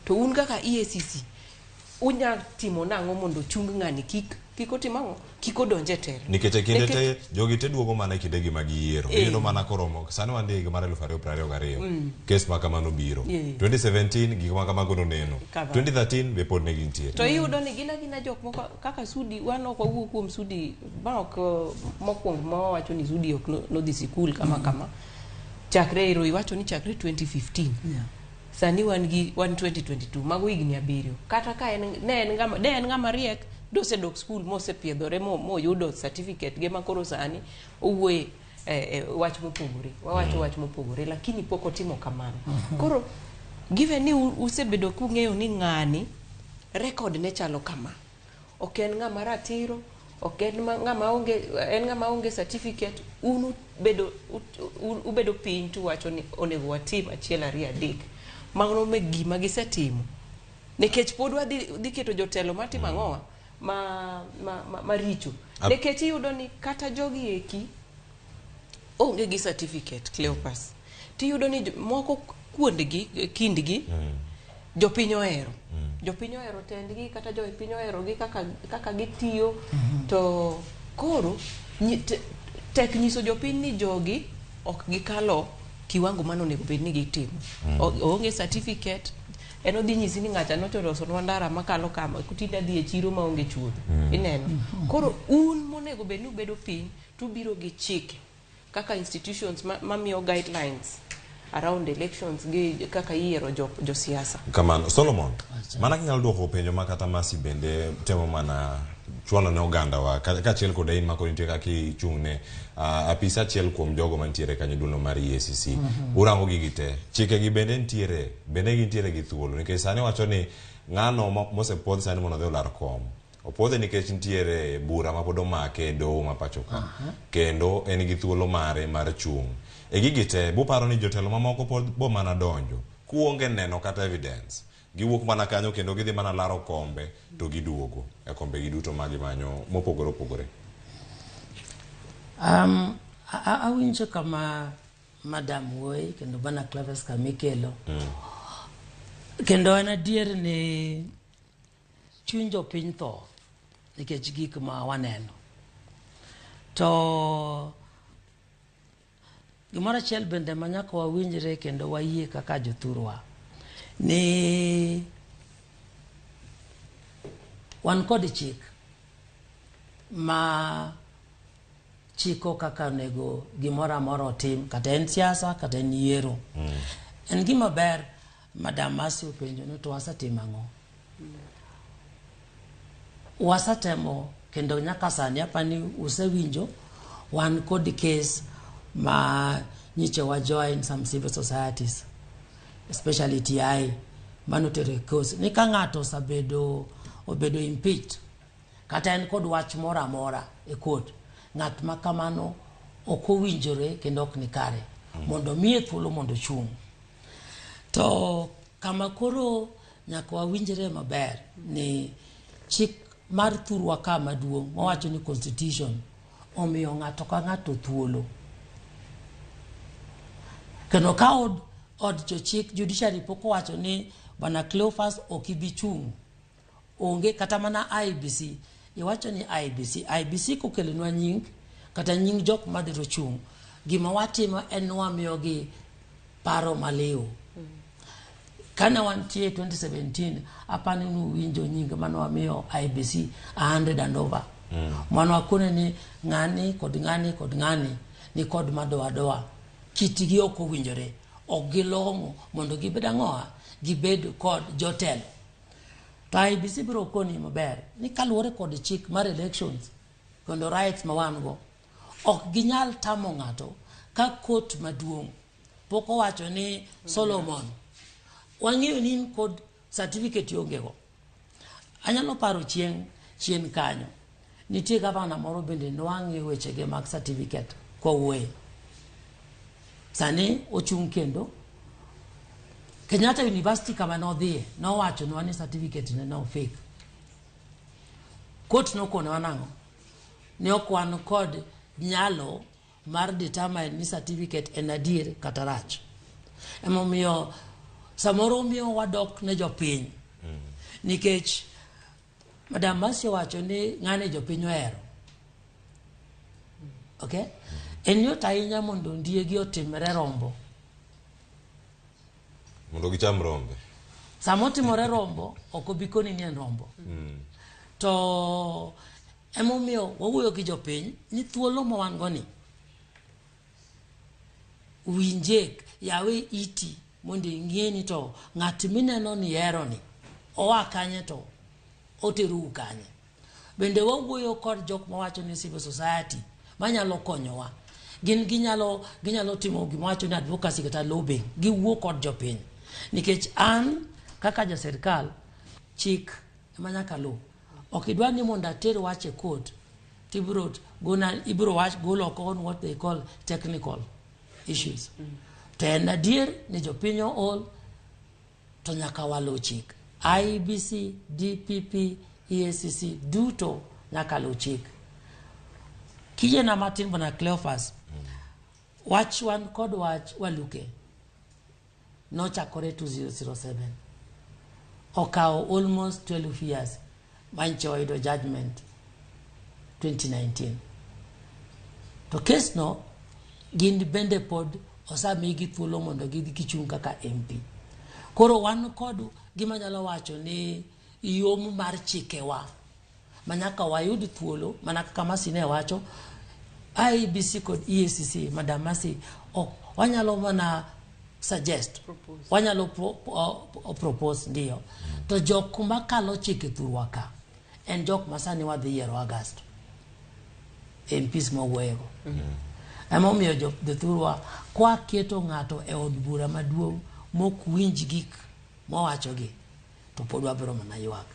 to un kaka EACC unya timo nang'o mondo chung ng'ani kik otim ang'o, kik odonj e telo? Nikech e kinde te jogi te duogo mana e kindegi mag yiero. Iyudo mana koromo sani wan e higa mar 2022, kes ma kamano biro. 2017 gik ma kamago noneno. Kama. 2013 be pod ne gintie. To iyudo ni gin agina jok moko kaka Sudi. Wan ok wawuo kuom Sudi ma ok mokwongo ma wawacho ni Sudi ok nodhi sikul kama kama chakre ero iwacho ni chakre 2015. Sani wan gi wan 2022, mago higni 7. Kata ka en ne en ng'ama ne en ng'ama riek, dosedok skul mosepiedhore moyudo certificate ge ma koro sani owuoye wach mopogore, wawacho wach mopogore, lakini pok otimo kamano. Koro given ni usebedo kung'eyo ni ng'ani record ne chalo kama, ok en ng'ama ratiro, ok en ng'ama onge, en ng'ama onge certificate, un ubedo piny tuwacho ni onego watim achiel, ariyo, adek. Mano me gima gisetimo, nikech pod wadhi dhi keto jotelo matimo ang'owa maricho. Nikech iyudo ni kata jogi eki onge gi certificate, Cleopas, tiyudo ni moko kuondgi kindgi jopiny ohero, jopiny ohero tendgi, kata jopiny oherogi kaka gitiyo. To koro tek nyiso jopiny ni jogi ok gikalo kiwango mane onego bed ni gitimo. Oonge certificate, en odhi nyisi ni ng'acha nochorosonwa ndara makalo kama, tinde adhi e chiro maonge chuodho. Ineno koro un monego bed ni ubedo piny tubiro gi chike kaka institutions mamiyo guidelines around elections gi kaka iyiero josiasa. Kamano Solomon, mana kinyalo duoko penjo ma kata Masi bende temo mana chwalo ne ogandawa kaachiel koda in ma koro nitie kaka ichung' ne apisa achiel kuom jogo mantiere kanyo duono mar EACC. Urango gigi te, chike gi bende nitiere, bende gintiere gi thuolo, nikech sani wacho ni ng'ano mosepuodh sani mondo odhi olar kom, opuodhe nikech nitiere bura ma pod omake e doho ma pacho ka, kendo en gi thuolo mare mar chung' e gigi te. Buparo ni jotelo mamoko pod bo mana donjo kuonge neno kata evidence, giwuok mana kanyo kendo gidhi mana laro kombe to giduogo e kombe gi duto ma gimanyo mopogore opogore. Awinjo kama madam wuoyi kendo bana Cleophas kamikelo. Kendo en adier ni chuny jopiny tho nikech gik ma waneno. To gimoro achiel bende ma nyaka wawinjre kendo wayie kaka jothurwa ni wan kod chik ma chiko kaka onego gimoro amora otim, kata en siasa kata en yiero. En gima ber Madam Mercy openjo ni to wasetimo ang'o? Wasetemo kendo nyaka sani apani usewinjo wan kod case ma nyiche wa join some civil societies, especially TI, manotero e case ni ka ng'ato osebedo obedo impeached kata en kod wach moro amora e court, ng'at ma kamano ok owinjore kendo ok ni kare mondo miye thuolo mondo ochung'. To kama koro nyaka wawinjre maber ni chik mar thurwa ka maduong' mawacho ni constitution omiyo ng'ato ka ng'ato thuolo, kendo ka od jochik judiciary pok owacho ni bwana Cleophas ok ibi chung', onge kata mana IEBC. Iwacho ni IEBC, IEBC kokelonwa nying kata nying jok madhiro chung', gima watimo en ni wamiyogi paro maliw. Kane wantie 2017, apani nuwinjo nying mane wamiyo IEBC 100 and over, mano wakone ni ng'ani kod ng'ani kod ng'ani ni kod madoadoa, kitgi ok owinjore. ok gilong'o mondo gibed ang'oa gibed kod jotelo. To IEBC biro koni maber ni kaluwore kod chik mar elections kendo rights ma wan go, ok ginyal tamo ng'ato ka court maduong' pok owacho ni Solomon wang'eyo ni in kod certificate ionge go. Anyalo paro chieng' chien kanyo nitie gavana moro bende nwang'iyo wechege mag certificate kowuoye. Sani ochung' kendo Kenyatta University kama nodhiye nowachonwa ni certificate ne no fake. Court nokonowa nang'o? Ne ok wan kod nyalo mar determine ni certificate en adier kata rach. Emomiyo samoro miyo wadok ne jopiny. Nikech Madam Mercy owacho ni ng'ani jopiny ohero. Okay? En yot ahinya mondo ondiegi otimre rombo. Mondo gicham rombe. Sama otimore rombo, ok obi koni ni en rombo. To emomiyo wawuoyo gi jopiny ni thuolo ma wan go ni winje yawe iti mondo ing'e ni to ng'at mineno ni ihero ni oa kanye to oterou kanye. Bende wawuoyo kod jok mawacho ni civil society manyalo konyowa. Gin ginyalo, ginyalo timo gima wacho ni advocacy kata lobbying. Giwuo kod jopiny. Nikech an kaka ja sirkal chik ema nyaka luw. Ok idwar ni mondo ater wach e court tibiro gona ibiro wach gol oko on what they call technical issues. To en adier ni jopiny ool to nyaka waluw chik. IEBC, DPP, EACC duto nyaka luw chik. Kiyiena matin bwana Cleophas, wach wan kod wach Waluke nochakore 2007 okawo almost 12 years manche wayudo judgment 2019 to kes no gin bende pod osemigi thuolo mondo gidhi gichung' kaka MP. Koro wan kod gima nyalo wacho ni yom mar chikewa ma nyaka wayud thuolo mana kaka Mercy ne wacho IEBC kod EACC Madam Mercy ok wanyalo mana suggest Propose. wanyalo propose ndio to jok makalo chike thurwa ka en jok ma sani wadhi yiero August MPs mawuoyego emomiyo jothurwa kwaketo ng'ato e od bura maduong' mok winj gik mowachogi to pod wabiro mana ywak.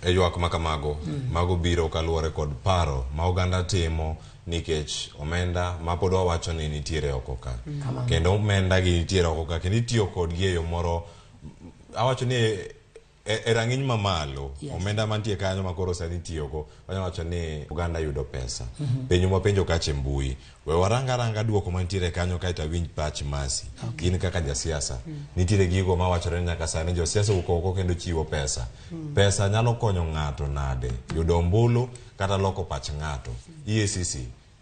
E ywak ma kamago, mago biro kaluwore kod paro ma oganda timo nikech omenda ma pod wawacho ni nitiere oko ka. Kendo omenda gi nitiere oko ka kendo itiyo kodgi e yo moro awacho ni e rang'iny mamalo. Omenda mantie kanyo ma koro sani itiyogo wanyalo wacho ni oganda yudo pesa. Penjo mwapenjo kacha e mbui. We warang aranga duoko mantiere kanyo kaeto awinj pach Mercy. In kaka jasiasa, nitiere gigo mawachore ni nyaka sani josiasa wuok oko kendo chiwo pesa. Pesa nyalo konyo ng'ato nade yudo ombulu kata loko pach ng'ato? EACC,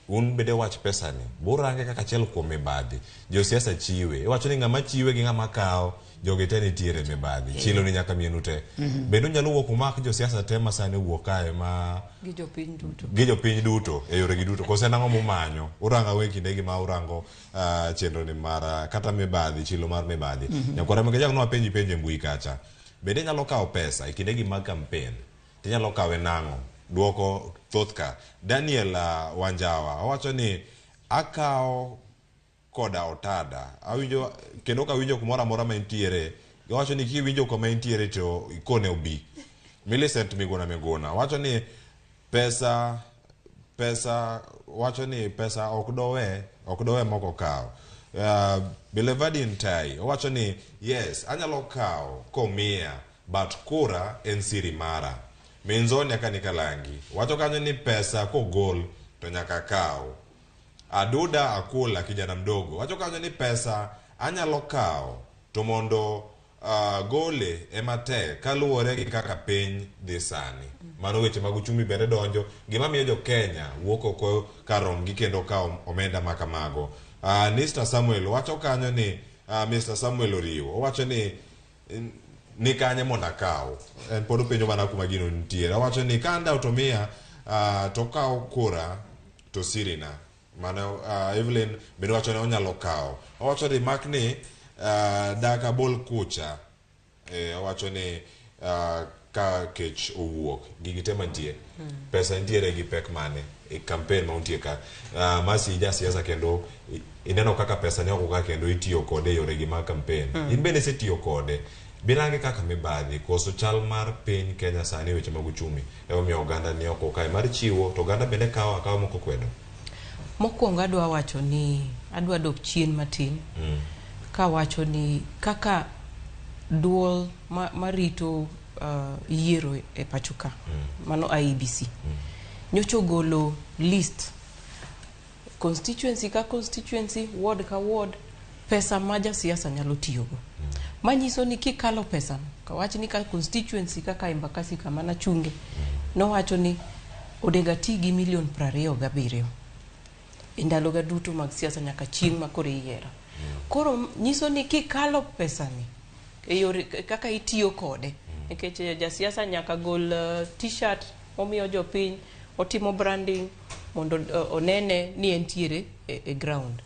un bende wach pesa ni, burange kaka achiel kuom mibadhi. Josiasa chiwe. Iwacho ni ng'ama chiwe gi ng'ama kawo, jogi te nitiere mibadhi. Chilo ni nyaka mienu te. Bende unyalo wuok umak josiasa te ma sani wuok kae ma Gi jopiny duto. gi jopiny duto e yore gi duto. Koso en ang'o mumanyo? Urango ang'o e kindegi ma urango chenro ni mar kata mibadhi, chilo mar mibadhi. Nyakwara Mike Jack nwapenji penjo e mbui kacha. Bende inyalo kawo pesa e kindegi mag campaign? Tinyalo kawe nang'o? Duoko thoth ka. Daniel Wanjawa owacho ni akawo koda otada. Awinjo kendo kawinjo kumoro amora ma entiere, giwacho ni kiwinjo kama entiere to ikone obi. Millicent Miguna Miguna wacho ni pesa wacho ni pesa ok dowe moko kawo. Bilevadi Ntai owacho ni yes, anyalo kawo komiya but kura en siri mara. Minzoni aka ni Kalangi wacho kanyo ni pesa kogol to nyaka kaw. Aduda Akula kijana mdogo wacho kanyo ni pesa anyalo kawo to mondo gole ema tek kaluwore gi kaka piny dhi sani. Mano weche mag uchumi bende donjo, gima miyo jo Kenya wuok oko kar romgi kendo kawo omenda ma kamago. Mr. Samuel wacho kanyo ni Mr. Samuel Oriwo owacho ni ni kanye mondo akaw. En pod openjo mana kuma gino nitiere. Owacho ni ka andaw to miya to kaw kura to sirina. Mano Evelyn bende wacho ni onyalo kawo. Owacho ni mak ni Dak abol kucha owacho ni ka kech owuok gigi te mantie pesa nitiere gi pek mane e campaign ma untie ka. Masi jasiasa kendo ineno kaka pesa ni oko ka kendo itiyo kode e yore gi mag campaign. In bende isetiyo kode. Birange kaka mibadhi koso chal mar piny Kenya sani e weche mag uchumi emomiyo oganda ni oko kae mar chiwo to oganda bende kawo akawa moko kwedo. Mokwongo adwa wacho ni adwa dok chien matin kawacho ni kaka duol marito yiero e pacho ka mano IEBC nyocha ogolo list constituency ka constituency, ward ka ward, pesa ma jasiasa nyalo tiyogo. Manyiso ni kikalo pesa no, kawach ni ka constituency kaka Embakasi kama nachunge, nowacho ni onego ati gi milion 27 e ndaloga duto mag siasa nyaka chieng' ma koro iyiera. Koro nyiso ni kikalo pesani e yore kaka itiyo kode, nikech jasiasa nyaka gol t-shirt omiyo jopiny, otimo branding mondo onene ni entiere e ground.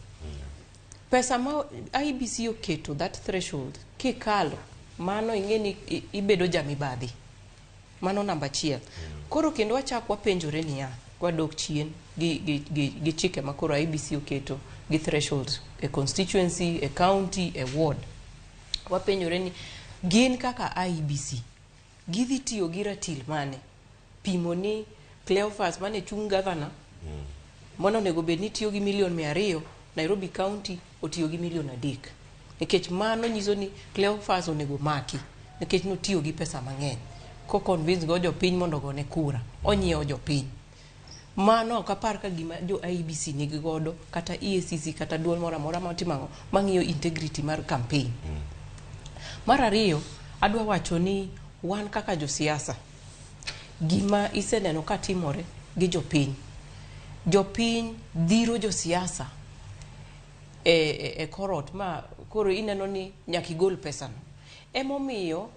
Pesa ma IEBC oketo, that threshold, kikalo mano ing'e ni ibedo jamibadhi. Mano namba achiel. Koro kendo wachak wapenjore niya, kwadok chien gi chike ma koro IEBC oketo gi thresholds e constituency, e county, e ward, wapenjore ni gin kaka IEBC gidhi tiyo gi ratil mane pimo ni Cleophas mane chung governor mano onego bed ni tiyo gi milion 200 Nairobi County otiyo gi milion 3, nikech mano nyiso ni Cleophas onego maki nikech notiyo gi pesa mang'eny ko convince go jopiny mondo ogone kura, onyiewo jopiny. Mano ok apar ka gima jo IEBC nigi godo kata EACC kata duol moro amora matimo ang'o mang'iyo integrity mar campaign. Mar ariyo, adwa wacho ni wan kaka josiasa, gima iseneno ka timore gi jopiny, jopiny dhiro josiasa e korot ma koro ineno ni nyaka igol pesano. Emomiyo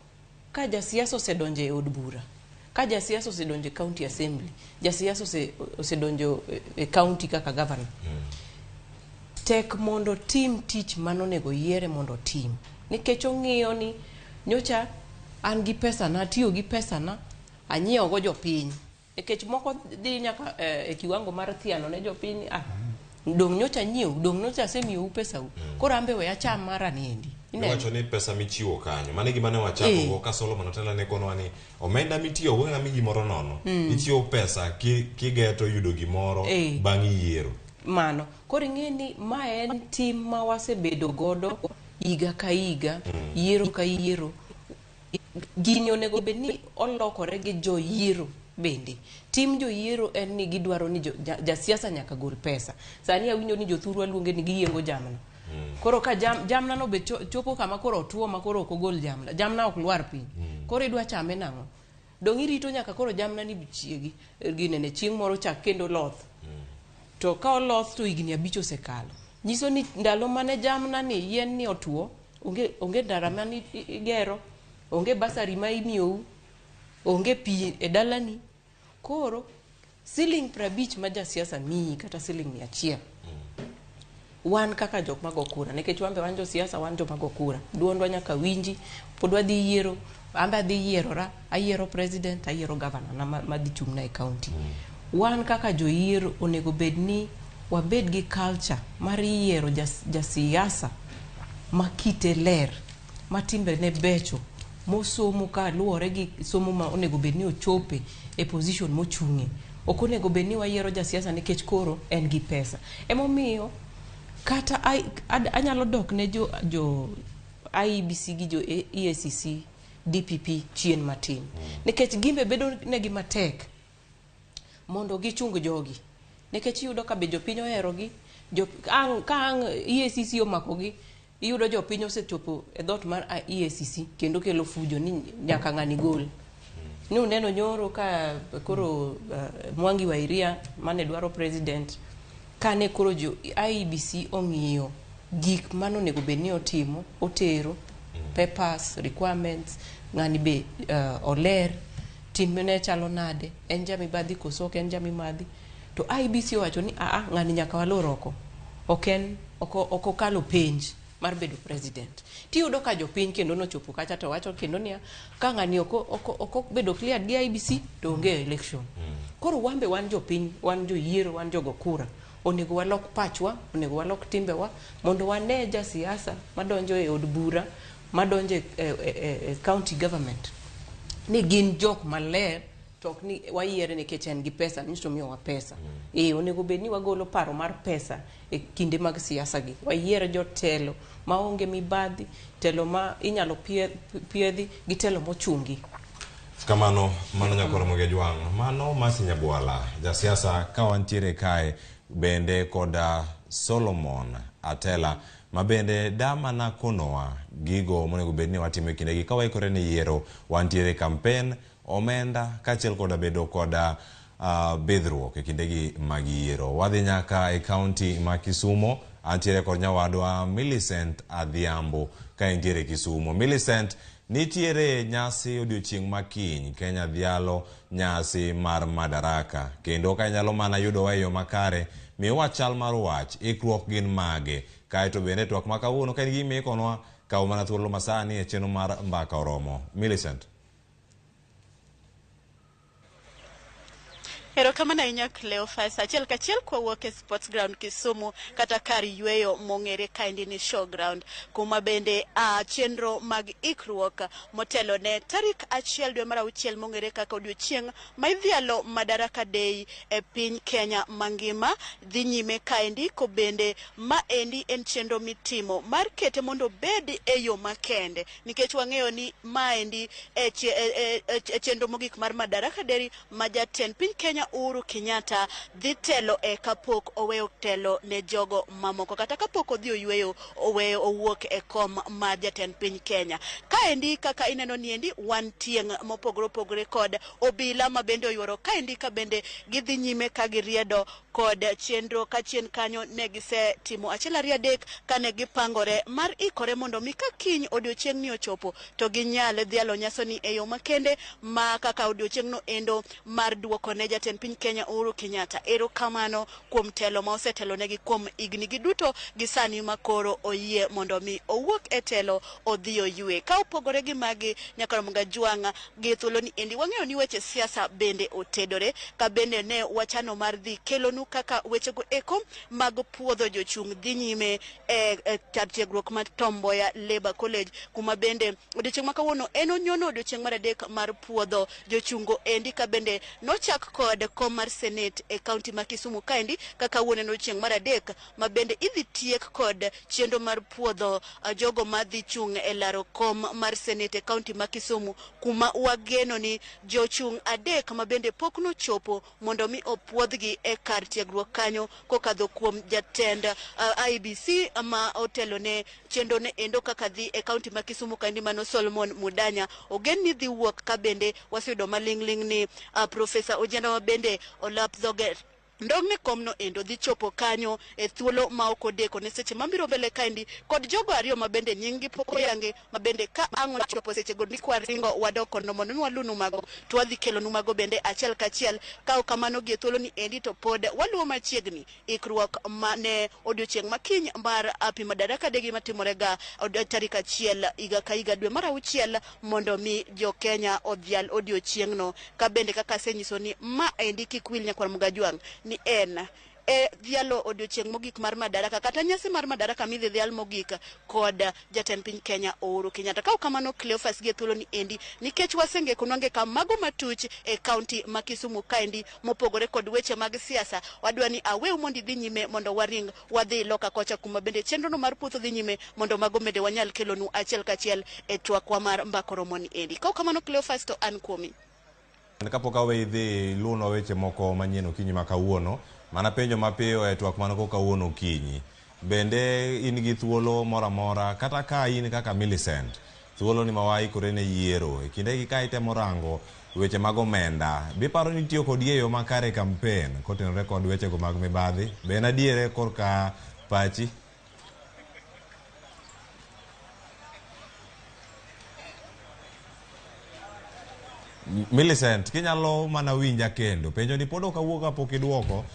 ka jasiasa osedonjo e od bura, ka jasiasa osedonjo e county assembly, jasiasa osedonjo e county kaka governor, tek mondo otim tich manonego yiere mondo otim, nikech ong'iyo ni nyocha an gi pesana, atiyo gi pesana anyiewo go jopiny, nikech moko dhi nyaka e kiwango mar thiano ne jopiny, ah, dong nyocha anyiew, dong nyocha asemiyou pesau, koro an be we acham mara niendi. Ineno? Iwacho ni pesa michiwo kanyo mano e gima ne wachako go ka Solomon Otelo ne konwa ni omenda mitiyo go ng'ama gimoro nono ichiwo pesa kigeto yudo gimoro bang' yiero. Mano koro ing'e ni ma en tim ma wasebedo godo higa ka higa, yiero ka yiero. Gini onego bed ni olokore gi joyiero bende. Tim joyiero en ni gidwaro ni jasiasa nyaka gol pesa. Sani awinjo ni jothurwa luonge ni giyiengo jamna. Koro ka jamna no be chopo kama koro otuo ma koro ok ogol jamna, jamna ok lwar piny, koro idwa chame nang'o? Dong' irito nyaka koro jamna ni chiegi ginene chieng' moro chak kendo loth. To ka oloth to higni 5 osekalo, nyiso ni ndalo mane jamna ni yien ni otuo, onge ndara mane igero, onge basari ma imiyou, onge pi e dalani. Koro siling 50 ma jasiasa miyi kata siling 100, wan kaka jok mago kura, nikech wan be wan josiasa, wan joma go kura, duondwa nyaka winji. Pod wadhi yiero, an be adhi yierora, ayiero president, ayiero governor na madhi chung'na e county. Wan kaka joyiero onego bed ni wabed gi culture mar yiero jasiasa ma kite ler, ma timbene becho, mosomo ka luwore gi somo ma onego bed ni ochope e position mochung'e. Ok onego bed ni wayiero jasiasa nikech koro en gi pesa. Emomiyo kata anyalo dok ne jo IEBC gi jo EACC, DPP chien matin, nikech gimbe bedo negi matek mondo gichung jogi, nikech iyudo ka be jopiny oherogi. Ka ang' EACC omakogi, iyudo jopiny osechopo e dhot mar EACC kendo kelo fujo ni nyaka ng'ani gol. Ni uneno nyoro ka koro Mwangi wa Iria mane dwaro president, kane koro jo IEBC ong'iyo gik mane onego bed ni otimo, otero papers, requirements, ng'ani be oler, timne chalo nade, en jamibadhi koso ok en jamibadhi, to IEBC owacho ni aa, ng'ani nyaka walor oko, ok en ok okalo penj. mar bedo president. Tiyudo ka jopiny kendo nochopo kacha to wacho kendo niya, ka ng'ani ok obedo cleared gi IEBC to onge election. Koro wan be wan jopiny, wan joyiero, wan jogo kura. Onego walok pachwa, onego walok timbewa mondo wane jasiasa madonjo e od bura, madonjo e county government ni gin jok maler, to ok ni wayiere nikech en gi pesa, nyiso miyowa pesa. Onego bed ni wagolo paro mar pesa e kinde mag siasa gi. Wayier jotelo maonge mibadhi, telo ma inyalo piedhi gi telo mochungi. Kamano, mano Nyakwar Ramogi Ajwang', mano Mercy Nyabwala, jasiasa ka wantiere kae bende koda Solomon Atela ma bende da mana konowa gigo monego bed ni watimo e kindegi ka waikore ne yiero, wantiere campaign, omenda kaachiel koda bedo koda bidhruok e kindegi mag yiero. Wadhi nyaka e kaunti ma Kisumo, antiere kod nyawadwa Millicent Adhiambo ka entiere Kisumo. Millicent, nitiere nyasi odiochieng' ma kiny, Kenya dhialo nyasi mar Madaraka, kendo ka inyalo mana yudowa e yo makare, miwa chal mar wach, ikruok gin mage, kaeto bende twak ma kawuono ka in gi gima ikonwa, kaw mana thuolo masani e chenro mar Mbaka Oromo. Millicent. Erokamano ahinya Cleophas. Achiel kachiel kwawuok e Sports Ground Kisumu kata kar yweyo mong'ere kaendi ni Showground, kuma bende chenro mag ikruok motelo ne tarik 1 dwe mar 6 mong'ere kaka odiochieng' ma idhialo Madaraka Day e piny Kenya mangima dhi nyime kaendi, ko bende ma endi en chenro mitimo mar kete mondo obed e yo makende, nikech wang'eyo ni maendi e chenro mogik mar Madaraka Day ma jatend piny Kenya Uhuru Kenyatta dhi telo e kapok oweyo telo ne jogo mamoko, kata kapok odhi oyweyo oweyo owuok e kom mar jatend piny Kenya. Kaendi kaka ineno ni endi wan tieng' mopogore opogore kod obila ma bende oyuoro kaendi ka bende gidhi nyime ka giriedo kod chenro ka chien kanyo ne gisetimo 1 2 3 kane gipangore mar ikore mondo mi ka kiny odiochieng' ni ochopo to ginyal dhialo nyasoni e yo makende ma kaka odiochieng'no endo mar duoko ne jatend piny Kenya Uhuru Kenyatta erokamano kuom telo ma osetelonegi kuom higni gi duto gi sani ma koro oyie mondo mi owuok e telo odhi oywe. Ka opogore gi magi, Nyakar Ramogi Ajwang' gi thuolo ni endi wang'eyo ni weche siasa bende otedore, ka bende ne wachano mar dhi kelonu kaka wechego eko mag puodho jochung' dhi nyime e kar tiegruok mar Tom Mboya Labour College, kuma bende odiochieng' ma kawuono en onyono odiochieng' mar 3 mar puodho jochungo endi, ka bende nochak kod kom mar Senate e kaunti ma Kisumu kaendi, ka kawuono en odiochieng' mar 3 ma bende idhi tiek kod chenro mar puodho jogo madhi chung' e laro kom mar Senate e kaunti ma Kisumu, kuma wageno ni jochung' 3 ma bende pok nochopo mondo mi opuodhgi e kar tiegruok kanyo kokadho kuom jatend IEBC ma otelo ne chenro ne endo kaka dhi e kaunti ma Kisumu kaendi mano Solomon Mudanya. Ogen ni dhi wuok ka bende waseyudo maling'ling' ni Profesa Ojienda ma bende olap dhoge ndong' ne komno endo dhi chopo kanyo e thuolo ma ok odeko ne seche mabiro mbele kaendi, kod jogo 2 ma bende nying gi pok oyangi ma bende ka ang' ochopo seche go ni kwaringo wadok kono mondo mi walunu mago to wadhi kelonu mago bende achiel kachiel. Ka ok kamano gi e thuolo ni endi to pod waluwo machiegni ikruok mane odiochieng' ma kiny mar Happy Madaraka Day matimore ga tarik 1 higa ka higa dwe mar 6 mondo mi jo Kenya odhial odiochieng'no. Ka bende kaka asenyiso ni ma endi kik wil Nyakwar Ramogi Ajwang' ni en e dhialo odiochieng' mogik mar Madaraka kata nyasi mar Madaraka midhi dhial mogik kod jatend piny Kenya Uhuru Kenyatta. Ka ok kamano Cleophas gi e thuolo ni endi nikech wasengekonwa ngeka mago matuch e kaunti ma Kisumu kaendi mopogore kod weche mag siasa, wadwa ni aweu mondo idhi nyime mondo waring wadhi loka kocha kuma bende chenro no mar puotho dhi nyime mondo mago bende wanyal kelonu achiel kachiel e twakwa mar Mbaka Oromo ni endi. Ka ok kamano Cleophas to an kuomi. Kapok aweyi dhi luonwa weche moko manyien okinyi ma kawuono, mana penjo mapiyo e twak mano kawuono okinyi. Bende in gi thuolo moro amora kata ka in kaka Millicent, thuolo ni ma waikore ne yiero e kindegi ka itemo rango weche mag omenda, biparo ni itiyo kod e yo makare e campaign kotenore kod wechego mag mibadhi? Be en adiere korka pachi? Millicent, kinyalo mana winja kendo penjo ni pod ok awuok kapok iduoko.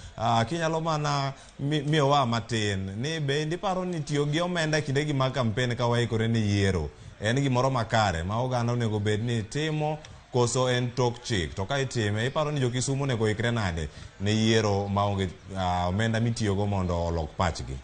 Kinyalo mana miyowa matin ni bende iparo ni tiyo gi omenda e kindegi mag kampen ka waikore ne yiero en gimoro makare ma oganda onego bed ni timo koso en tok chik? To ka itime, iparo ni jo-Kisumu onego ikre nade ne yiero maonge omenda mitiyogo mondo olok pachgi?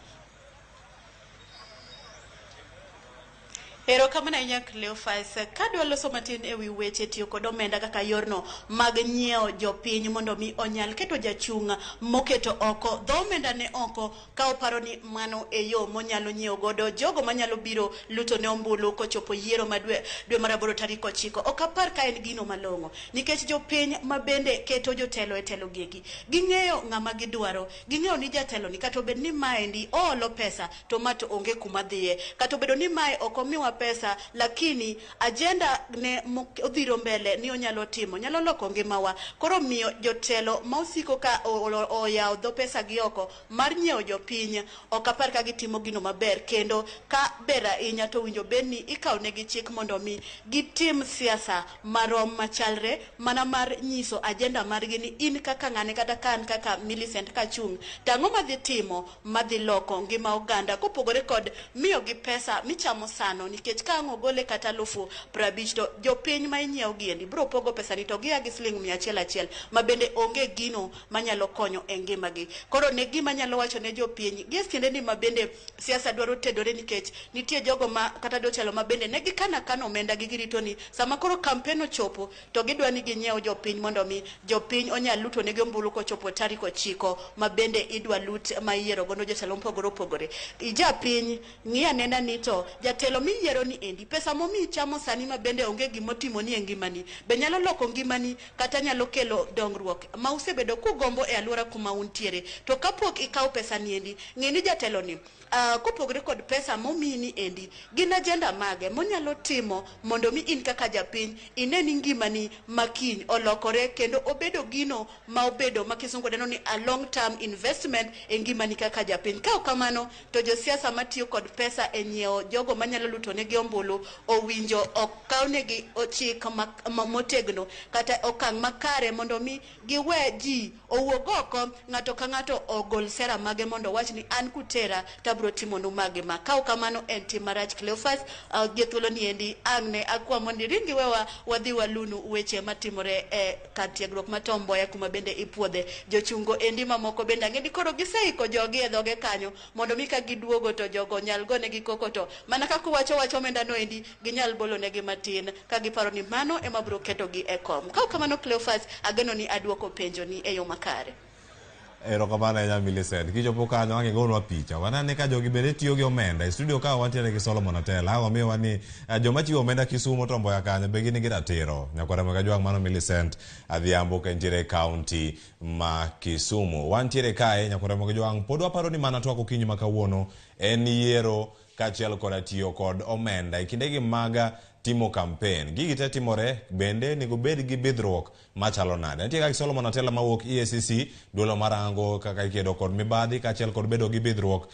Erokamano ahinya Cleophas. Kadwa loso matin ewi weche tiyo kod omenda kaka yorno mag nyiewo jopiny mondo mi onyal keto jachung' moketo oko dho omenda ne oko ka oparo ni mano e yo monyalo nyiewo godo jogo manyalo biro luto ne ombulu kochopo yiero ma dwe mar aboro tarik 9. Ok apar ka en gino malong'o nikech jopiny ma bende keto jotelo e telo gieki ging'eyo ng'ama gidwaro, ging'eyo ni jatelo ni kata obed ni maendi oolo pesa to ma to onge kuma dhiye, kata obedo ni mae ok omiwa pesa lakini agenda ne odhiro mbele ni onyalo timo nyalo loko ngimawa. Koro miyo jotelo ma osiko ka oyawo dho pesa gi oko mar nyiewo jopiny ok apar ka gitimo gino maber, kendo ka ber ahinya to winjo bed ni ikawo negi chik mondo mi gitim siasa marom machalre mana mar nyiso agenda margi ni in kaka ng'ane kata ka an kaka Millicent kachung' to ang'o madhi timo madhi loko ngima oganda kopogore kod miyo gi pesa michamo sano, nikech ka ang' ogole kata 50,000 to jopiny ma inyiewo giendi biro pogo pesa ni to gia gi siling 100 achiel ma bende onge gino manyalo konyo e ngimagi. Koro ne gima nyalo wacho ne jopiny gi tiende ni ma bende siasa dwaro tedore, nikech nitie jogo ma kata jotelo ma bende ne gikana kana omenda gi girito ni sama koro kampen ochopo to gidwa ni ginyiew jopiny mondo mi jopiny onyal luto negi ombulu kochopo tarik 9 ma bende idwa lut ma iyiero godo jotelo mopogore opogore. Japiny ng'i anena ni to jatelo miyiero ni endi pesa momiyi chamo sani ma bende onge gimotimoni e ngimani be nyalo loko ngimani kata nyalo kelo dongruok ma usebedo kugombo e alwora kuma untiere. To kapok ikawo pesa ni endi, ng'e ni jatelo ni kopogore kod pesa momiyi ni endi, gin agenda mage monyalo timo mondo mi in kaka japiny ine ni ngimani makiny olokore kendo obedo gino ma obedo ma kisungu dendo ni a long term investment e ngimani kaka japiny. Ka ok kamano to josiasa matiyo kod pesa e nyiewo jogo manyalo luto negi ombulu owinjo okawnegi chik motegno kata okang' makare mondo mi giwe ji owuog oko, ng'ato ka ng'ato ogol sera mage mondo owach ni an kutera tabro timonu mage ma. Ka ok kamano en tim marach. Cleophas, gi thuolo ni endi ang' ne akwa mondo iring iwewa wadhi walunu weche matimore e kar tiegruok ma Tom Mboya kuma bende ipuodhe jochungo endi mamoko bende ang'e ni koro giseiko jogi e dhoge kanyo mondo mi ka giduogo to jogo nyal gonegi koko, to mana kaka uwacho wach omenda no endi ginyal bolo negi matin ka giparo ni mano ema biro ketogi e kom. Ka ok kamano Cleophas, ageno ni aduoko penjo ni e yo makare. Erokamano ahinya Millicent. Kichopo kanyo ang' igonwa picha. Wanene ka jogi bende tiyo gi omenda. E studio ka wantiere gi Solomon Atela. Ang' omiyowa ni joma chiwo omenda Kisumu to Mboya kanyo be gin gi ratiro. Nyakwara Kajwang' mano Millicent Adhiambo ka entiere e kaunti ma Kisumu. Wantiere kae nyakwara Kajwang' pod waparo ni mana twak okinyi ma kawuono en yiero kaachiel koda tiyo kod omenda e kindegi mag timo kampen. Gigi te timore bende onego bed gi bidhruok machalo nade. Nitie kaka Solomon Atela mawuok EACC, duolo marango kaka ikedo kod mibadhi kaachiel kod bedo gi bidhruok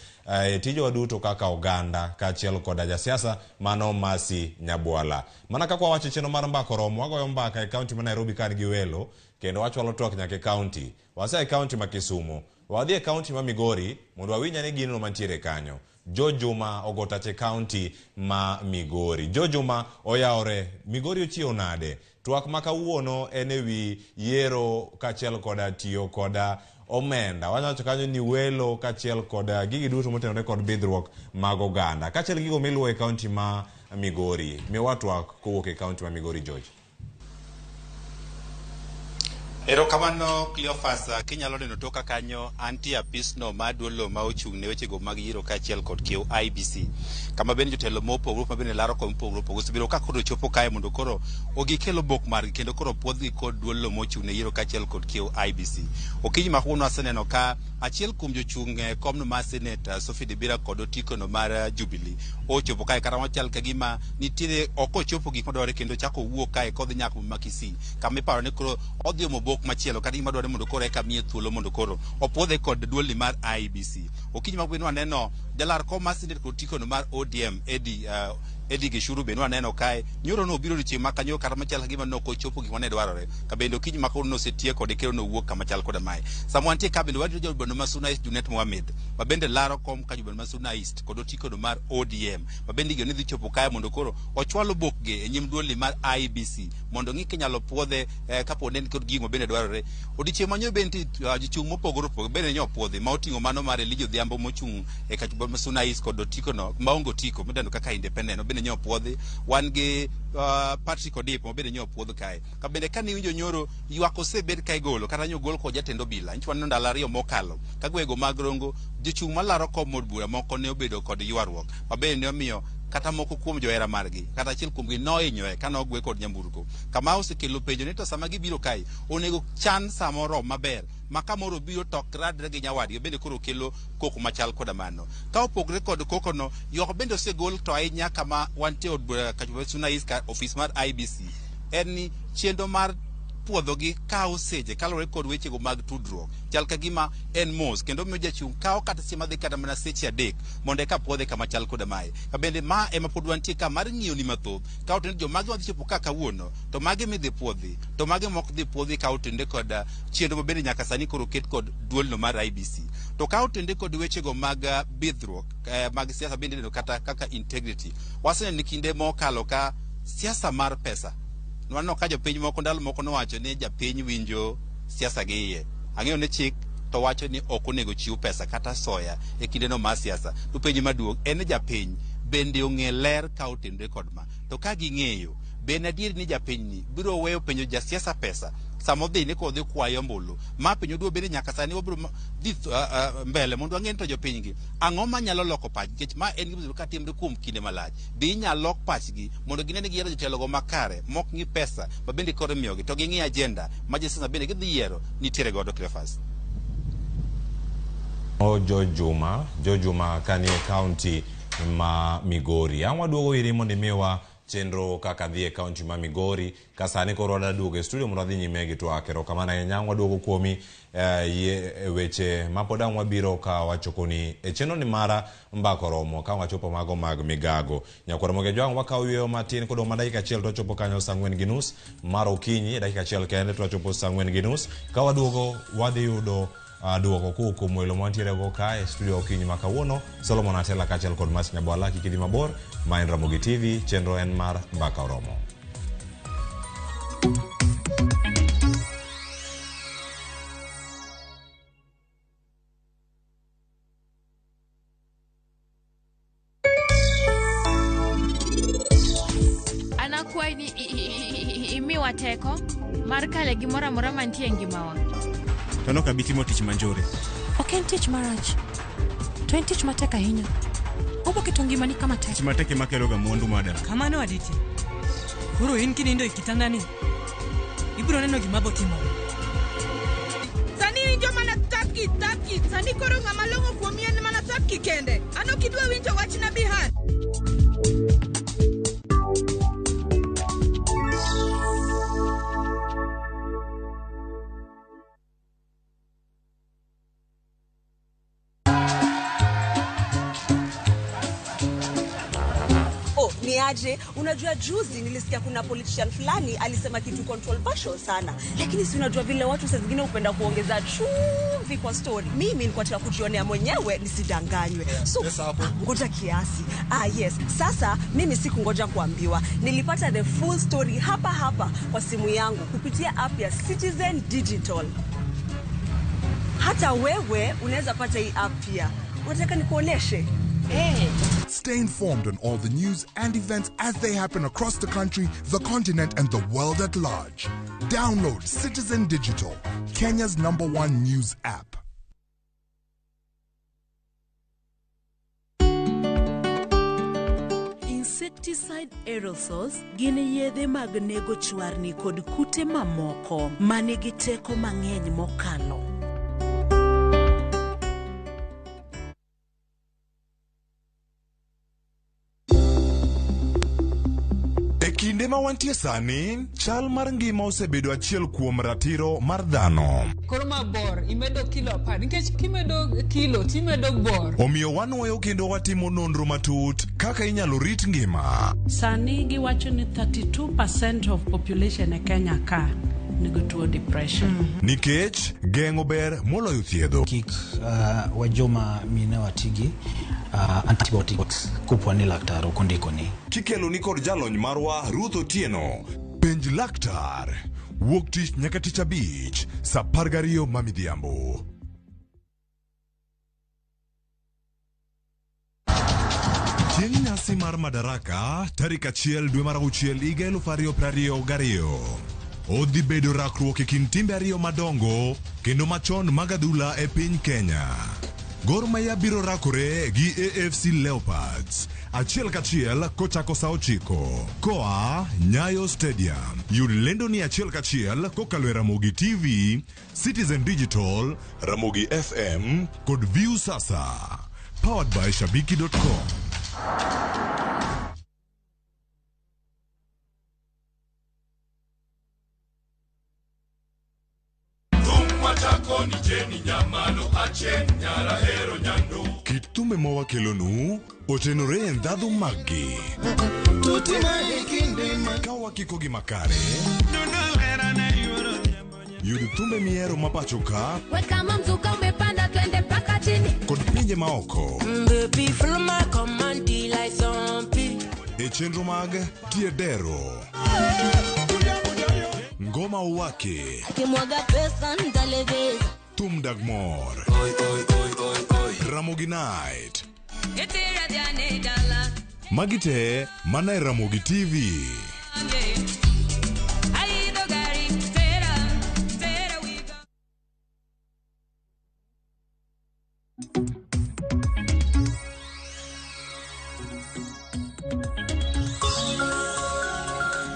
e tijewa duto kaka oganda kaachiel koda jasiasa mano Mercy Nyabwala. Mana kaka wawacho chenro mar mbaka oromo, wagoyo mbaka e kaunti ma Nairobi ka an gi welo kendo wachwalo twak nyaka e kaunti. Wasea e kaunti ma Kisumu, wadhi e kaunti ma Migori mondo wawinj ane gino mantiere kanyo. Jo Juma ogo tach e kaunti ma Migori. Jo Juma oyawore, Migori ochiewo nade? Twak ma kawuono en ewi yiero kaachiel koda tiyo koda omenda. Wanyalo wacho kanyo ni welo kaachiel koda gigi duto motenore kod bidhruok mag oganda. Kaachiel gi gigo miluwo e kaunti ma Migori. Miwa twak kowuok e kaunti ma Migori, George. Erokamano Cleophas, kinyalo neno toka kanyo antie apisno mar duolo ma ochung' ne wechego mag yiero kaachiel kod kiew IBC, kama bende jotelo mopogore ma bende laro kom mopogore opogore osebedo ka koro chopo kae mondo koro gikel obok margi kendo koro puodhgi kod duolo mochung' ne yiero kaachiel kod kiew IBC. Okinyi ma kawuono aseneno ka achiel kuom jochung' e komno mar Senate Sophie Dibira kod otikono mar Jubilee ochopo kae kata machal ka gima nitiere ok ochopo gik madwarore kendo chako owuok kae kodhi nyaka ma Kisii kama iparo ni koro odhi omo obok machielo kata gima dwarore mondo koro eka miye thuolo mondo koro opuodhe kod duolni mar IEBC. Okinyi ma kawuono waneno jalar kom mar Senate kod otikono mar ODM Eddie Eddie Gishuru bende waneno kae nyoro no obiro odiochieng' ma kanyo kata machal ka gima nok ochopo gik mane dwarore ka bende okinyi ma kawuono nosetiek kode kendo nowuok kama chal koda mae. Sama wantie ka bende warito jaod bura ma Suna East Junet Mohamed ma bende laro kom ka jaod bura ma Suna East kod otiko no mar ODM ma bende igeno ni dhi chopo kae mondo koro ochwal obokge e nyim duolni mar IEBC mondo ng'i kinyalo puodhe kapo ni en kod gigo ma bende dwarore. Odiochieng' ma nyoro bende nitie jochung' mopogore opogore bende nyo opuodhi ma oting'o mano mar Elijah Odhiambo mochung' e kach ma Suna East kod otiko no maonge otiko midendo kaka independent ma bende nyo opuodhi. Wan gi Patrick Odip ma bende nyo opuodh kae. Ka bende kane iwinjo nyoro ywak osebed ka igolo kata nyo ogol kod jatend obila. Nyicha waneno ndalo ariyo mokalo ka gwego mag Rongo jochung' malaro kom od bura moko ne obedo kod ywaruok ma bende ne omiyo kata moko kuom johera margi kata achiel kuomgi nohinyore kane ogwe kod nyamburko. Kama osekelo penjo ni to sama gibiro kae onego chan samoro maber ma kamoro obiro to ok radre gi nyawadgi bende koro kelo koko machal koda mano. Ka opogre kod koko no, ywak bende osegol to ahinya kama wantie od bura Kachumba Suna East ka ofis mar IEBC en ni chenro mar puodhogi kawo seche kaluwore kod wechego mag tudruok chal ka gima en mos kendo miyo jachung' kawo kata seche madhi kata mana seche 3 mondo eka puodhe kama chal koda mae. Ka bende ma ema pod wantie ka mar ng'iyo ni mathoth ka otenore jomage madhi chopo ka kawuono to mage midhi puodhi to mage mok dhi puodhi ka otenore kod chenro ma bende nyaka sani koro oket kod duolno mar IEBC. To ka otenore kod wechego mag bidhruok mag siasa bende idendo kata kaka integrity. Waseneno kinde mokalo ka siasa mar pesa waneno ka jopiny moko ndalo moko nowacho ni japiny winjo siasa gi iye. Ang'eyo ni chik to wacho ni ok onego chiw pesa kata soya e kindeno mar siasa. To penjo maduong' en ni japiny bende ong'e ler ka otenore kod ma. To ka ging'eyo, be en adier ni japinyni biro weyo penjo jasiasa pesa sama odhi ni kodhi kwayo ombulu. Ma penjo duo bende nyaka sani wabiro dhi mbele mondo wang'e ni to jopiny gi ang'o manyalo loko pachgi nikech ma en gima ka timre kuom kinde malach. Be inyalo lok pachgi mondo gine ni giyiero jotelogo makare mok ng'i pesa ma bende koro imiyogi to ging'i agenda ma josiasa bende gidhi yiero nitiere godo Cleophas. Joe Juma kanie county ma Migori. Ang' waduogo iri mondo imiwa chenro kaka dhi e county ma Migori ka sani koro wadwa duogo e studio mondo wadhi nyime gi twak. Erokamano ahinya. Ang' waduogo kuomi weche ma pod ang' wabiro ka wachokoni e chenro ni mara mbaka oromo ka wachopo mago mag migago. Nyakwar Ramogi Ajwang' wakawo yueyo matin kodong' ma dakika achiel to wachopo kanyo saa 4:30 mar okinyi. Dakika achiel kende to wachopo saa 4:30. Ka waduogo wadhi yudo duoko kowuok kuom welo mantiere go kae e studio okinyi ma kawuono Solomon Atela kaachiel kod Mas Nyabwala. Kik idhi mabor, ma en Ramogi TV, chenro en mar Mbaka Oromo. Anakwayi ni imiwa teko mar kale gimoro amora mantie e ngimawa. To nok abi timo tich manjore. Ok en tich marach, to en tich matek ahinya. Obo keto ngimani kama tek. Tich matek ema kelo ga mwandu madam. Kamano Aditi. Koro in kinindo e kitandani, ibiro neno gima bo timore. Sani winjo mana tapki tapki. Sani koro ng'ama long'o kuomi en mana tapki kende. An ok idwa winjo wachna Bihan. Oh, ni aje? Unajua juzi nilisikia kuna politician fulani alisema kitu controversial sana. Lakini si unajua vile watu saa zingine hupenda kuongeza chumvi kwa story. Mimi nilikuwa nataka kujionea mwenyewe nisidanganywe. So, ngoja kiasi. Yes. Sasa mimi sikungoja kuambiwa. Nilipata the full story hapa hapa kwa simu yangu kupitia app ya Citizen Digital. Hata wewe unaweza pata hii app pia. Unataka nikuoneshe? Hey. Stay informed on all the news and events as they happen across the country, the continent, and the world at large. Download Citizen Digital, Kenya's #1 news app. Insecticide aerosols gin yedhe mag nego chwarni kod kute mamoko manigi teko mang'eny mokalo. E Kinde ma wantie sani, chal mar ngima osebedo achiel kuom ratiro mar dhano. Koro ma bor imedo kilo apar nikech kimedo kilo timedo bor. Omiyo wanwoyo kendo watimo nonro matut kaka inyalo rit ngima. Sani giwacho ni 32% of population e Kenya ka nigi tuo depression. Nikech geng'o ber moloyo thiedho. Kik uh, wajoma mine watigi uh, antibiotics kopo ni laktar ok ondikoni. Kikeloni kod jalony marwa Ruth Otieno. Penj laktar. Wuok tich nyaka tich abich, saa 12 ma midhiambo. Chieng' nyasi mar Madaraka tarik achiel dwe mar auchiel higa 2022 odhi bedo rakruok e kind timbe ariyo madongo kendo machon mag adhula e piny Kenya. Gor Mahia biro rakore gi AFC Leopards achiel kachiel kochako sa ochiko koa Nyayo Stadium. Yud lendo ni achiel kachiel kokalo e Ramogi TV, Citizen Digital, Ramogi FM kod View Sasa. Powered by Shabiki.com. Kit thumbe ma wakelonu otenore e ndhadhu maggi. Ka wakikogi makare, yud thumbe mihero ma pacho ka Weka mzuka umepanda twende mpaka chini. kod pinje maoko Baby, follow my command like zombie. e chenro mag Tiedero. Ngoma Uwake, Akimwaga pesa nitalegeza. Thum Dag Mor, Ramogi Night. Magi te mana e Ramogi TV.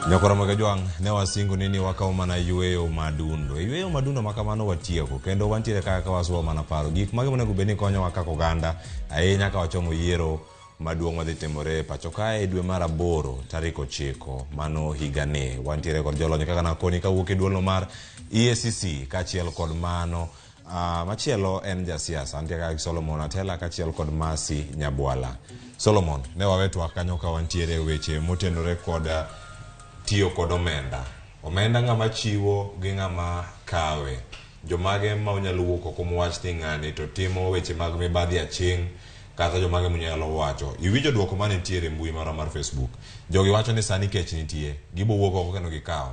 Nyakora Magajwang' ne wasingo ni ni wakawo mana yueyo madundo. E yueyo madundo ma kamano watieko kendo wantiere kaka ka wasuo mana paro gik mage monego bed ni konyowa kaka oganda ahinya ka wachomo yiero maduong' madhi timore e pacho kae e dwe mar aboro tarik ochiko mano higani. Wantiere kod jolony kaka nakoni kawuok e duolno mar EACC kaachiel kod mano Uh, machielo en jasiasa antie kaka gi Solomon Atela kaachiel kod Mercy Nyabwala. Solomon, ne wawe twak kanyo ka wantiere e weche motenore kod eh, tiyo kod omenda. Omenda ng'ama chiwo gi ng'ama kawe. Jomage ma unyalo wuok oko muwach ni ng'ani to timo weche mag mibadhi aching' kata jomage munyalo wacho. Iwinjo dwoko mane nitiere e mbui marwa mar Facebook. Jogi wacho ni sani kech nitie, gibo wuok oko kendo gikaw.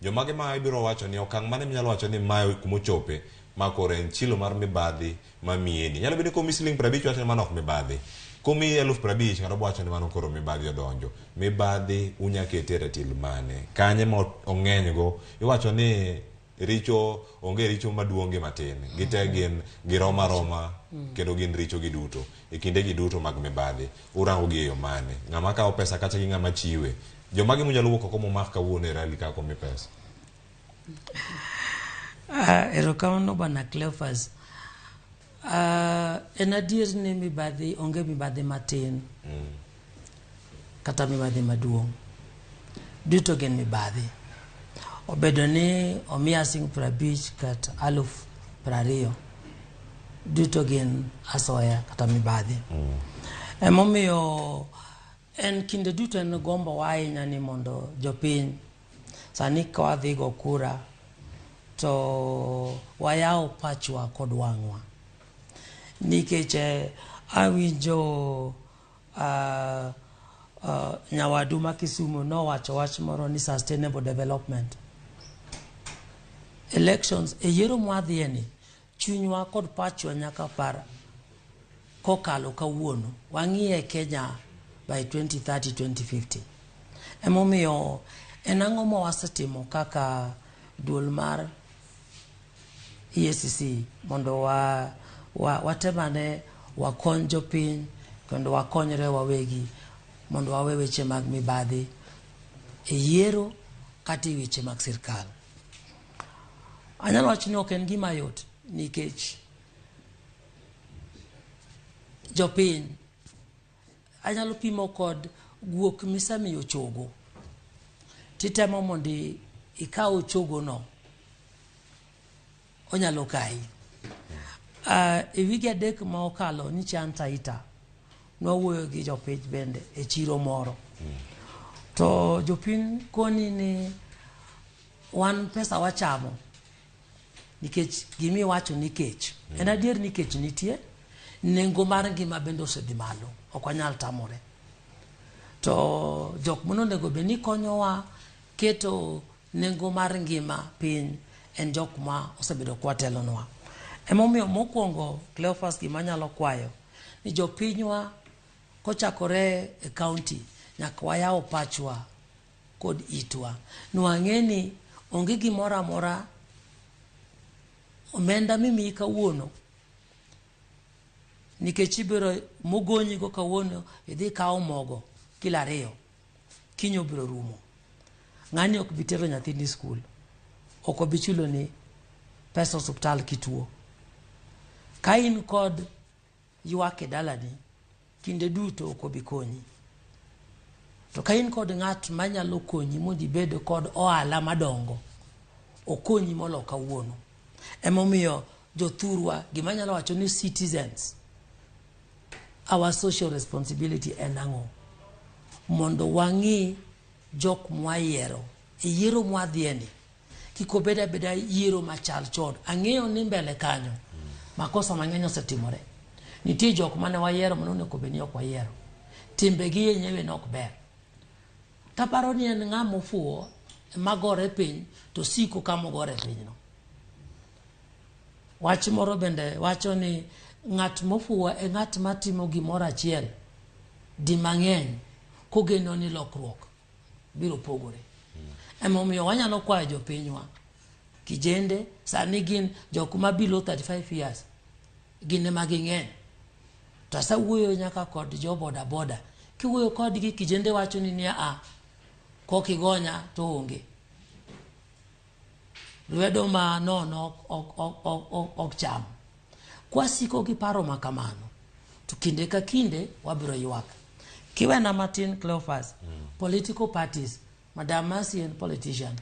Jomage ma ibiro wacho ni okang' mane minyalo wacho ni mae kumochope ma koro en chilo mar mibadhi ma miyeni. Nyalo bedo ni komiyi siling 50 wacho ni mano ok mibadhi. Komiyi 50,000 ng'ato bo wacho ni mano koro mibadhi odonjo. Mibadhi unya kete e ratil mane? Kanye ma ong'eny go? Iwacho ni richo onge richo maduong' gi matin. Gite gin girom aroma kendo gin richo giduto. E kinde gi duto mag mibadhi, urango gi e yo mane? Ng'ama kawo pesa kacha gi ng'ama chiwe. Jomage munyalo wuok oko mumak kawuono e rally kaka omi pesa? Ah, erokamano bwana Cleophas. Ah, en adier ni mibadhi onge mibadhi matin kata mibadhi maduong'. Duto gin mibadhi. Obedo ni omiya siling 50 kata 20,000, duto gin asoya kata mibadhi. Emomiyo en kinde duto en gombowa ahinya ni mondo jopiny sani ka wadhi go kura to wayaw pachwa kod wang'wa nikech eh, awinjo uh, uh, nyawadu ma Kisumu nowacho wach moro ni sustainable development elections e yiero mwadhiye ni chunywa kod pachwa nyaka par kokalo kawuono wang'iye Kenya by 2030 2050 emomiyo en ang'o ma wasetimo kaka duol mar EACC mondo wa, wa, watemane wakony jopiny kendo wakonyre wawegi mondo wawe weche mag mibadhi e yiero kata e weche mag sirkal. Anyalo wacho ni ok en gima yot nikech jopiny anyalo pimo kod guok misemiyo chogo. titemo mondo ikaw chogono, onyalo kayi. E wige 3 ma okalo nyicha an Taita, nwawuoyo gi jopiny bende e chiro moro. To jopiny koni ni wan pesa wachamo nikech gimiwacho ni kech. En adier ni kech nitie, nengo mar ngima bende osedhi malo, ok wanyal tamore. To jok monego bed ni konyowa keto nengo mar ngima piny en jok ma osebedo kwatelonwa. Emomiyo mokwongo Cleophas gima anyalo kwayo ni jopinywa kochakore e county nyaka wayaw pachwa kod itwa. Nwang'e ni onge gimoro amora, omenda mimiyi kawuono nikech ibiro mogonyigo kawuono idhi ikawo mogo kilo 2 kiny obiro rumo. Ng'ani ok bi tero nyathini skul, ok obi chuloni pesa osuptal kituo. Ka in kod ywak e dalani, kinde duto ok obi konyi. To ka in kod ng'at manyalo konyi mondo ibed kod ohala madongo, okonyi molo kawuono. Emomiyo jothurwa, gima anyalo wacho ni citizens, our social responsibility en ang'o? Mondo wang'i jok mwayiero e yiero mwadhieni, kik obed abeda yiero machal chon. Ang'eyo ni mbele kanyo makosa mang'eny osetimore. Nitie jok mane wayiero mane onego bed ni ok wayiero. Timbegi yenyewe ne ok ber. Taparo ni en ng'ama ofuwo magore piny to siko kama ogore pinyno. Wach moro bende wacho ni ng'at mofuwo e ng'at matimo gimoro achiel di mang'eny kogeno ni lokruok biro pogore. Emomiyo wanyalo kwayo jopinywa kijende sani gin jok ma below 35 years gin ema ging'eny. To asewuoyo nyaka kod jo boda boda. Kiwuoyo kodgi kijende wacho ni niya a kokigonya to onge. Lwedo ma nono ok cham. Kwasiko gi paro ma kamano, to kinde ka kinde wabiro ywak. Kiwena matin Cleophas, political parties, Madam Mercy en politician.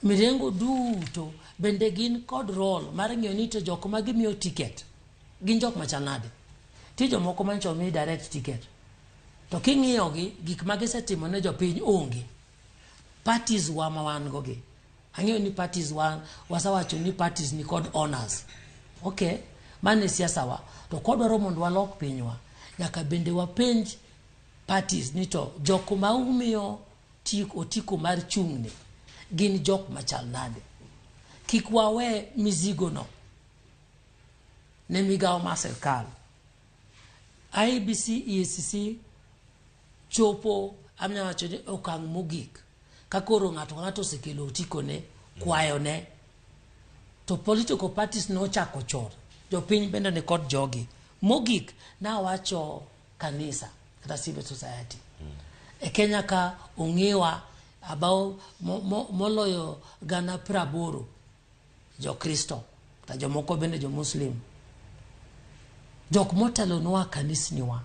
Mirengo duto bende gin kod role mar ng'iyo ni to jok ma gimiyo ticket gin jok machal nade. Nitie jomoko manyocha omi direct ticket. To king'iyo gi, gik ma gisetimo ne jopiny onge. Parties wa ma wan go gi. Ang'eyo ni parties wa, wasewacho ni parties ni kod honors. Okay, mano e siasa wa. To kwadwaro mondo walok pinywa, nyaka bende wapenj parties ni to jok ma umiyo otiko mar chung'ni gin jok machal nade. Kik wawe mizigo no ne migawo mar sirkal. IEBC, EACC chopo anyalo wacho ni okang' mogik ka koro ng'ato ka ng'ato osekelo otikone, kwayone. To political parties nochako chon, jopiny bende ni kod jogi. Mogik nawacho kanisa kata civil society. E Kenya ka ong'ewa about moloyo 80,000 Jokristo kata jomoko bende jo Muslim. Jok motelonwa kanisniwa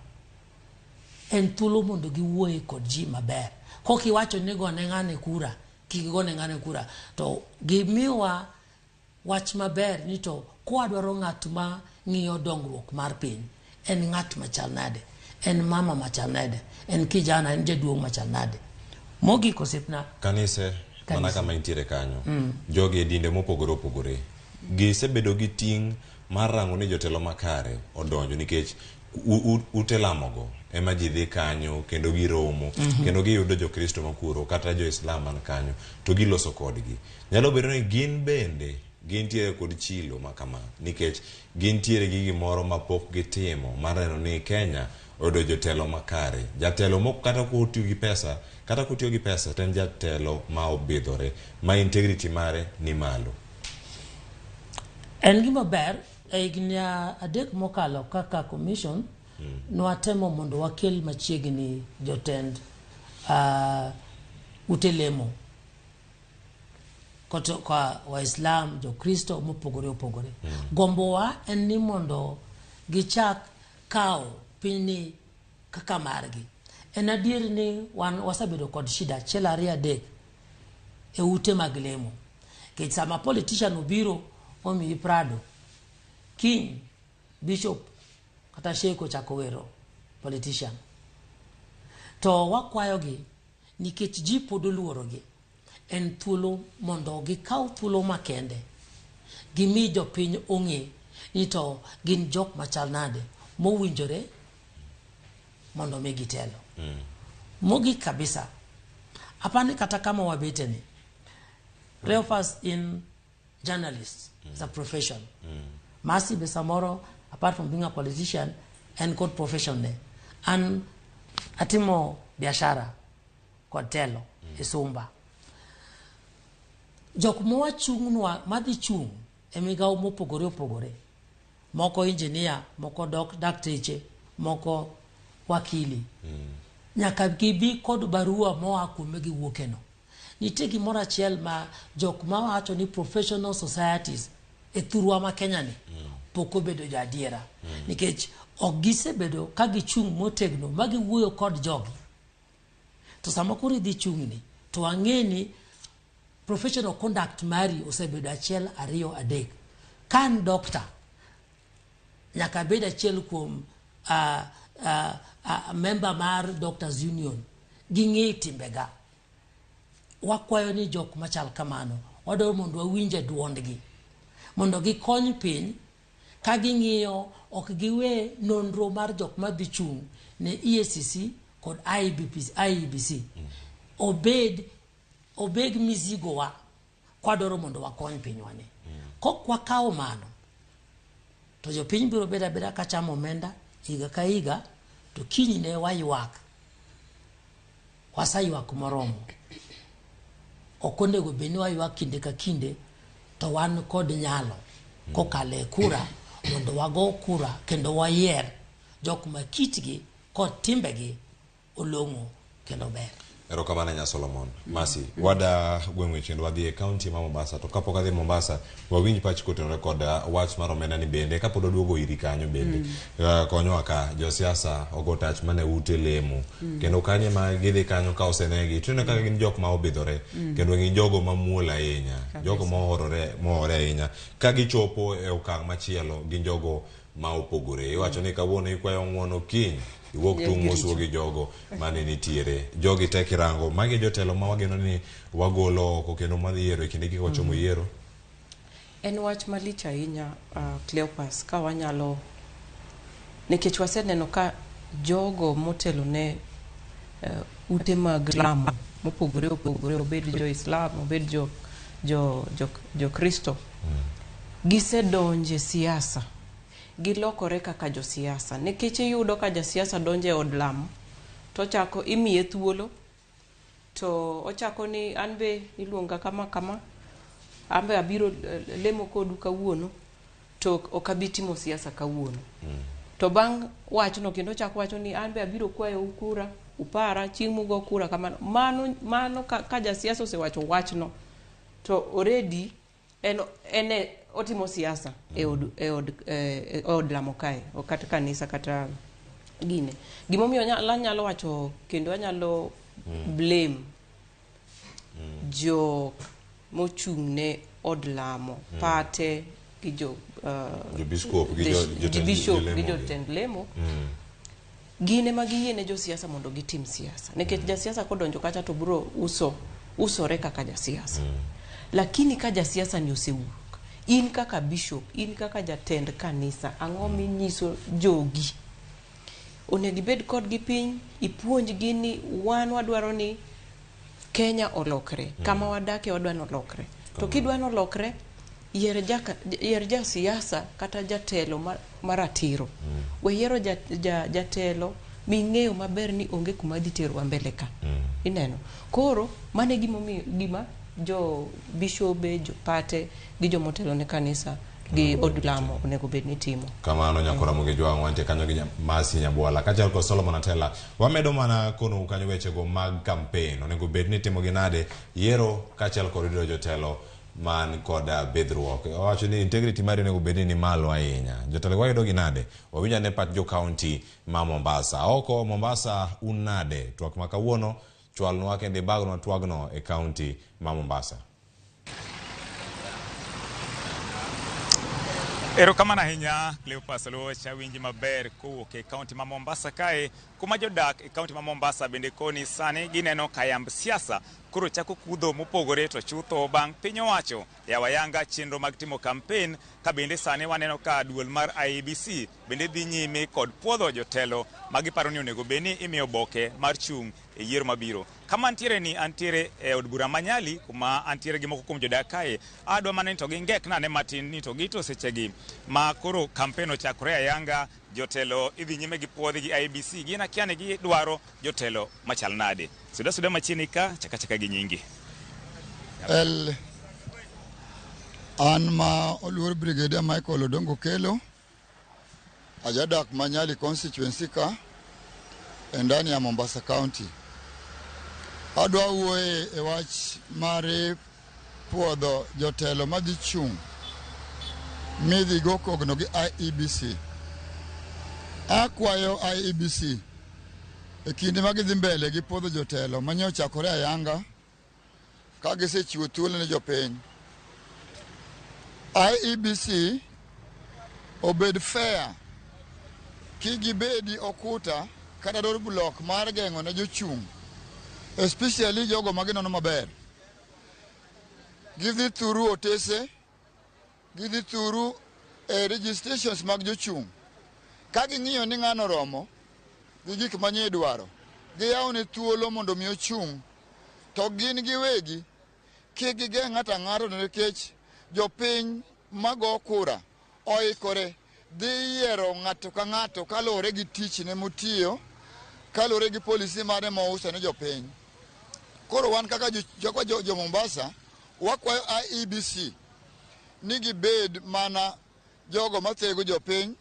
en thuolo mondo giwuoye kod ji maber. Kok iwacho ni gone ng'ane kura, kik gone ng'ane kura, to gimiwa wach maber ni to kwadwaro ng'at ma ng'iyo dongruok mar piny, en ng'at machal nade, en mama machal nade, en kijana, en jaduong' machal nade. Mogik osiepna. Kanise, mana kama intiere kanyo, jogi e dinde mopogore opogore, gisebedo gi ting' mar rango ni jotelo makare odonjo nikech ute lamogo ema ji dhi kanyo kendo giromo, kendo giyudo Jokristo makuro kata Jo-Islam man kanyo to giloso kodgi. Nyalo bedo ni gin bende gintiere kod chilo ma kama nikech gintiere gi gimoro ma pok gitimo mar neno ni Kenya oyudo jotelo makare. Jatelo mok kata kotiyo gi pesa, kata kotiyo gi pesa to en jatelo ma obidhore, ma integrity mare ni malo. En gima ber e higni 3 mokalo kaka commission nwatemo mondo wakel machiegni jotend ute lemo kotoka Waislam, Jokristo mopogore opogore. Gombowa en ni mondo gichak kawo pinyni kaka margi. En adier ni wan wasebedo kod shida 1, 2, 3. e ute mag lemo. Nikech sama politician obiro omiyi Prado, kiny bishop kata sheik ochako wero politician. To wakwayogi nikech ji pod oluorogi, en thuolo mondo gikaw thuolo makende gimi jopiny ong'e ni to gin jok machal nade mowinjore mondo mi gitelo. Mogik kabisa, apani kata kama wabete ni, Cleophas in journalist, it's a profession. Mercy be samoro, apart from being a politician, en kod profession ne. An atimo biashara kod telo e Sumba. Jok mowachung'nwa madhi chung' e migawo mopogore opogore, moko engineer, moko dok dakteche, moko wakili. Nyaka gibi kod barua moa kuome giwuokeno. Nitie gimoro achiel ma jok mawacho ni professional societies e thurwa ma Kenya ni pok obedo jo adiera. Nikech ok gisebedo ka gichung' motegno ma giwuoyo kod jogi. To sama koro idhi chung'ni, to ang'e ni professional conduct mari osebedo achiel, ariyo, adek. Ka an doctor, nyaka abed achiel kuom member mar Doctors Union. Ging'e timbega. Wakwayo ni jok machal kamano, wadwaro mondo wawinje duondgi. Mondo gikony piny, ka ging'iyo ok giwe nonro mar jok madhi chung' ne EACC kod IEBC. Obed obeg mizigo wa kwadwaro mondo wakony pinywa ni. Kok wakawo mano, to jopiny biro bedo abeda ka chamo omenda higa ka higa, to kinyne waywak. Waseywak moromo. Ok onego bed ni waywak kinde ka kinde, to wan kod nyalo kokalo e kura mondo wago kura kendo wayier jok ma kitgi kod timbegi olong'o kendo ber. Erokamano nya Solomon. Mercy, wada gweng' weche kendo wadhi e kaunti ma Mombasa. To kapok adhi Mombasa, wawinj pach kotenore kod wach mar omenda ni bende kapod oduogo iri kanyo bende. Konyowa ka josiasa ogo tach mana e ute lemo. Kendo kanye ma gidhi kanyo ka osenegi, to ineno kaka gin jok ma obidhore. Kendo gin jogo mamuol ahinya. Jogo mohorore, mohore ahinya. Ka gichopo e okang' machielo, gin jogo ma opogore. Iwacho ni kawuono ikwayo ng'uono kiny, iwuok tung' moswo gi jogo mane nitiere. Jogi tek irango. Magi jotelo ma wageno ni wagolo oko kendo madhi yiero e kinde gi wachomo yiero. En wach malich ahinya, Cleopas, ka wanyalo, nikech waseneno ka jogo motelo ne ute mag lamo mopogore opogore, obed jo Islam, obed jo jo jo jo Kristo, gisedonje siasa, gilokore kaka josiasa, nikech iyudo ka jasiasa donjo e od lamo to ochako imiye thuolo to ochako ni an be iluonga kama kama, an be abiro lemo kodu kawuono, to ok abi timo siasa kawuono. To bang' wachno kendo ochako wacho ni an be abiro kwayou kura, upara chieng' mugo kura kamano. Mano, mano ka jasiasa osewacho wachno to already en otimo siasa e od, e od, e od lamo kae, kata kanisa kata gine. Gimomiyo anyalo wacho kendo anyalo blame jok mochung' ne od lamo, pate gi jo Jo biskop gi jotend bishop gi lemo gi. Jotend lemo. Gin ema giyiene josiasa mondo gitim siasa, nikech jasiasa kodonjo kacha to biro uso usore kaka jasiasa. Lakini ka jasiasa ni osewuok, in kaka bishop, in kaka jatend kanisa, ang'o minyiso jogi? Onego ibed kodgi piny, ipuonjgi ni wan wadwaro ni Kenya olokre. Kama wadake wadwa ni olokre. To kidwa ni olokre, yier jasiasa kata jatelo maratiro. We yiero jatelo ming'eyo maber ni onge kuma dhi terowa mbele ka. Ineno. Koro mano e gimomiyo gima jo bishobe, jopate gi jomotelo ne kanisa gi od lamo onego bed ni timo. Kamano nyakora Ramogi Jwang' wantie kanyo gi Mercy Nyabwala kaachiel kod Solomon Atela. Wamedo mana konou kanyo wechego mag campaign. Onego bed ni itimo gi nade yiero kaachiel kod yudo jotelo man kod bidhruok. Owacho ni integrity mari onego bed ni ni malo ahinya. Jotelo wayudo gi nade? Wawinj ane pach jo county ma Mombasa. Oko Mombasa un nade? Twak ma kawuono Chwalnwa kendo ibagnwa twagno e kaunti ma Mombasa. Erokamano ahinya Cleophas Oluoch, awinji maber kowuok e kaunti ma Mombasa kae, kuma jodak e kaunti ma Mombasa bende koni sani gineno ka yamb siasa koro chako kudho mopogore to chutho bang' piny owacho yawo ayanga chenro mag timo kampen ka bende sani waneno ka duol mar IEBC bende dhi nyime kod puodho jotelo ma giparo ni onego bed ni imiyo oboke mar chung' e yiero mabiro. Kama antiere ni antiere e od bura ma Nyali kuma antiere gi moko kuom jodak kae. Adwa mana ni to gingekna ane matin ni to gito sechegi ma koro kampen ochakore ayanga, jotelo idhi nyime gi puodhi gi IEBC, gin akia ni gidwaro jotelo machal nade. Suda suda machiegni ka, chaka chaka gi nyingi. El an ma oluor Brigadier Michael Odongo Kelo, ajadak ma Nyali constituency ka e ndani ya Mombasa County. Adwa wuoye e wach mar puodho jotelo madhi chung' midhi go kogno gi IEBC. Akwayo IEBC e kinde ma gidhi mbele gi puodho jotelo manye ochakore ayanga ka gisechiwo thuolo ne jopiny. IEBC obed fair, kik gibedi okuta kata roadblock mar geng'o ne jochung', especially jogo ma ginono maber. Gidhi thuru otese, gidhi thuru e registrations mag jochung'. Ka ging'iyo ni ng'ano romo gi gik manye idwaro, giyawo ne thuolo mondo mi ochung', to gin giwegi kik gigeng' ng'ato ang'ato nikech jopiny mago kura oikore dhi yiero ng'ato ka ng'ato kaluwore gi tichne motiyo, kaluwore gi policy mare mouso ne jopiny. Koro wan kaka jo Mombasa, wakwayo IEBC ni gibed mana jogo mathego jopiny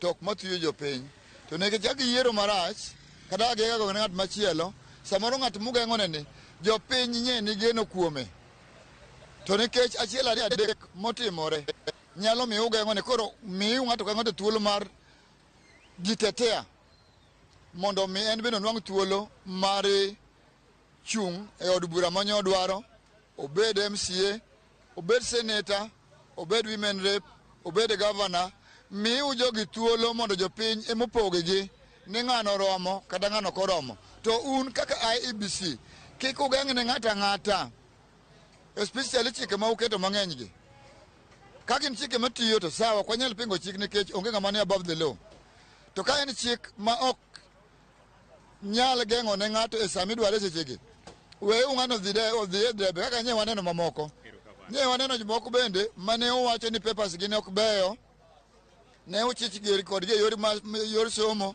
to ok mathiyo jopiny. To nikech ka giyiero marach, kata ka gigeng'o ne ng'at machielo, samoro ng'at mugeng'one ni, jopiny nye ni geno kuome. To nikech achiel ariyo adek motimore, nyalo miyo ugeng'one. Koro miu ng'ato ka ng'ato thuolo mar jitetea mondo mi en bende onwang' thuolo mar chung' e od bura manye odwaro, obed MCA, obed senator, obed women rep, obed governor. Miu jogi thuolo mondo jopiny emopoggi ni ng'ano romo kata ng'ano ok oromo. To un kaka IEBC kik ugeng' ne ng'ato ang'ata, especially chike ma uketo mang'eny gi. Ka gin chike matiyo to sawa, ok wanyal pingo chik nikech onge ng'ama ni above the law. To ka en chik ma ok nyal geng'o ne ng'ato e sama idware sechegi, weuru ng'ano odhi e debe kaka nye waneno mamoko. Nye waneno jomoko bende mane owacho ni papers gi ne ok beyo, ne ochich gi kodgi e yor somo.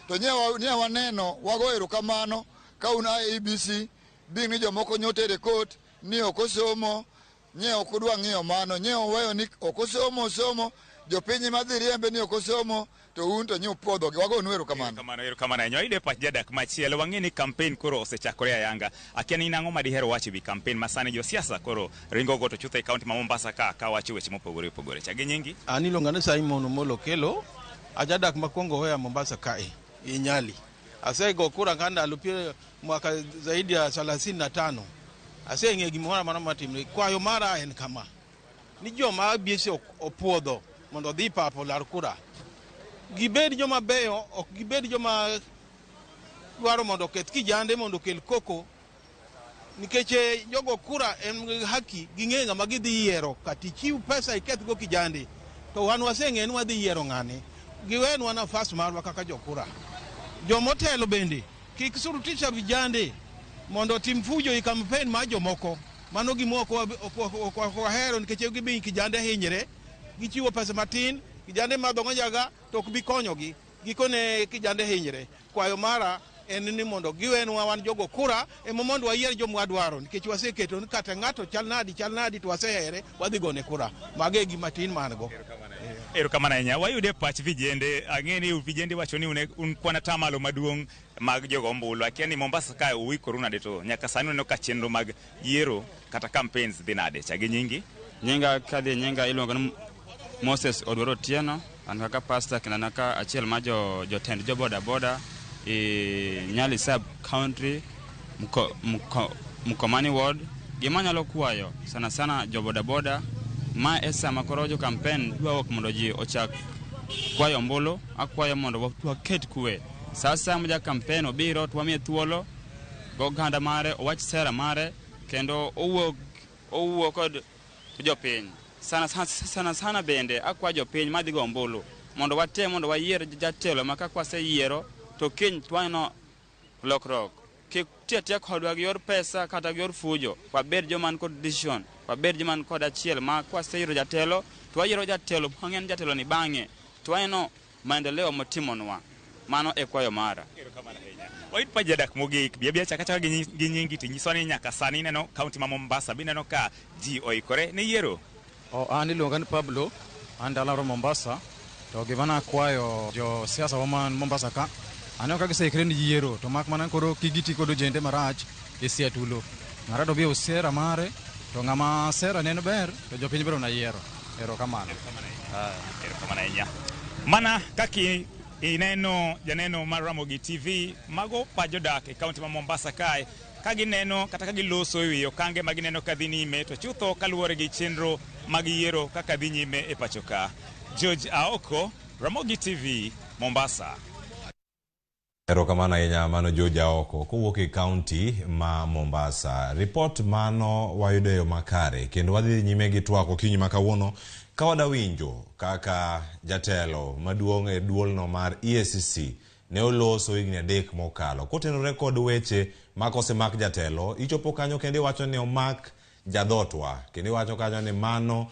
To nye waneno, wago erokamano ka un IEBC bing' ni jomoko nyotere court ni ok osomo, nye ok udwa ng'iyo mano, nye uweyo ni ok osomo somo, jopiny madhi riembe ni ok osomo, to un to nye upuodhogi. Wagonu erokamano. Erokamano, erokamano ahinya. Wayudo e pach jadak machielo. Wang'e ni kampen koro osechakore ayanga. Akia ni in ang'o ma diher wacho ewi kampen ma sani josiasa koro ringo go to chutho e kaunti ma Mombasa ka wacho weche mopogore opogore. Chak gi nyingi. An iluonga ni Simon Omolo Kelo, ajadak makwongo oya Mombasa kae, e Nyali. Asego kura ka ndalo piero mwaka zaidi ya 35. Aseng'eyo gimoro amora matimre. Kwayo mara en kama, ni joma IEBC opuodho mondo odhi pap olar kura, gibed joma beyo, ok gibed joma dwaro mondo oketh kijande mondo okel koko, nikech jogo kura en haki, ging'e ng'ama gidhi yiero. Kata ichiw pesa iketh go kijande, to wan waseng'eyo ni wadhi yiero ng'ane. Giwenwa nafas marwa kaka jokura. Jomotelo bende kik surutisha vijande mondo otim fujo e kampen mar jomoko. Mano gima ok wahero nikech gibi kijande hinyre, gichiwo pesa matin, kijande madho njaga to ok bi konyogi. Gikone kijande hinyre. Kwayo mara en ni mondo giwenwa wan jogo kura ema mondo wayier joma wadwaro, nikech waseketo ni kata ng'ato chal nadi to wasehere, wadhi gone kura. Mago e gima tin ma an go. Erokamano ahinya. Wayude pach vijende. Ang'e ni vijende wacho ni un kwan atamalo maduong' mag jogo ombulu. Akia ni Mombasa kae uikoru nade to nyaka sani uneno ka chenro mag yiero kata campaigns dhi nade. Chak gi nyingi. Nyinga kadhi nyinga iluongo ni Moses Odwaro Otieno. An kaka pastor kendo an kaka achiel mar jotend jo boda boda e Nyali sub country Mkomani Ward. Gima anyalo kwayo sana sana jo bodaboda, ma e sama koro jo campaign dwa wuok mondo ji ochak kwayo ombulu, akwayo mondo waket kwe. Sa asaya ma ja campaign obiro to wamiye thuolo goganda mare, owach sera mare kendo owuo kod jopiny. Sana sana, sana bende akwa jopiny madhi go ombulu mondo watem mondo wayier jatelo ma ka kwaseyiero to kiny to waneno lokruok. Kik ti atiya kodwa gi yor pesa kata gi yor fujo. Wabed joma man kod decision, wabed joma man kod achiel ma kwaseyiero jatelo to wayiero jatelo mang'e ni jatelo ni bang'e to waneno maendeleo motimonwa. Mano e kwayo mara. Wayud pa jadak mogik, bi abiya chaka chaka gi nyingi to nyiswa ni nyaka sani ineno kaunti ma Mombasa, be ineno ka ji oikore ne yiero? An iluonga ni Pablo, an dala mar Mombasa. To gima nakwayo jo siasa wa man Mombasa ka, aneno ka giseikre ni yiero, to mak mana koro kik giti kod ojende marach e sia tulo. Ng'ato obi aus sera mare, to ng'ama sera neno ber, to jopiny biro na yiero. Erokamano. Erokamano ahinya. Mana kaki ineno janeno mar Ramogi TV, mago pa jodak e kaunti ma Mombasa kae, ka gineno kata ka giloso e wi okange ma gineno ka dhi nyime, to chutho kaluwore gi chenro mag yiero kaka dhi nyime e pacho ka. George Aoko, Ramogi TV, Mombasa. Erokamano ahinya mano George Aoko kowuok e kaunti ma Mombasa. Ripot mano wayudo e yo makare kendo wadhi nyime gi twak okinyi ma kawuono ka wadawinjo kaka jatelo maduong' e duolno mar EACC ne oloso higni 3 mokalo. Kotenore kod weche ma kosemak jatelo, ichopo kanyo kendo iwacho ni omak jadhotwa, kendo iwacho kanyo ni mano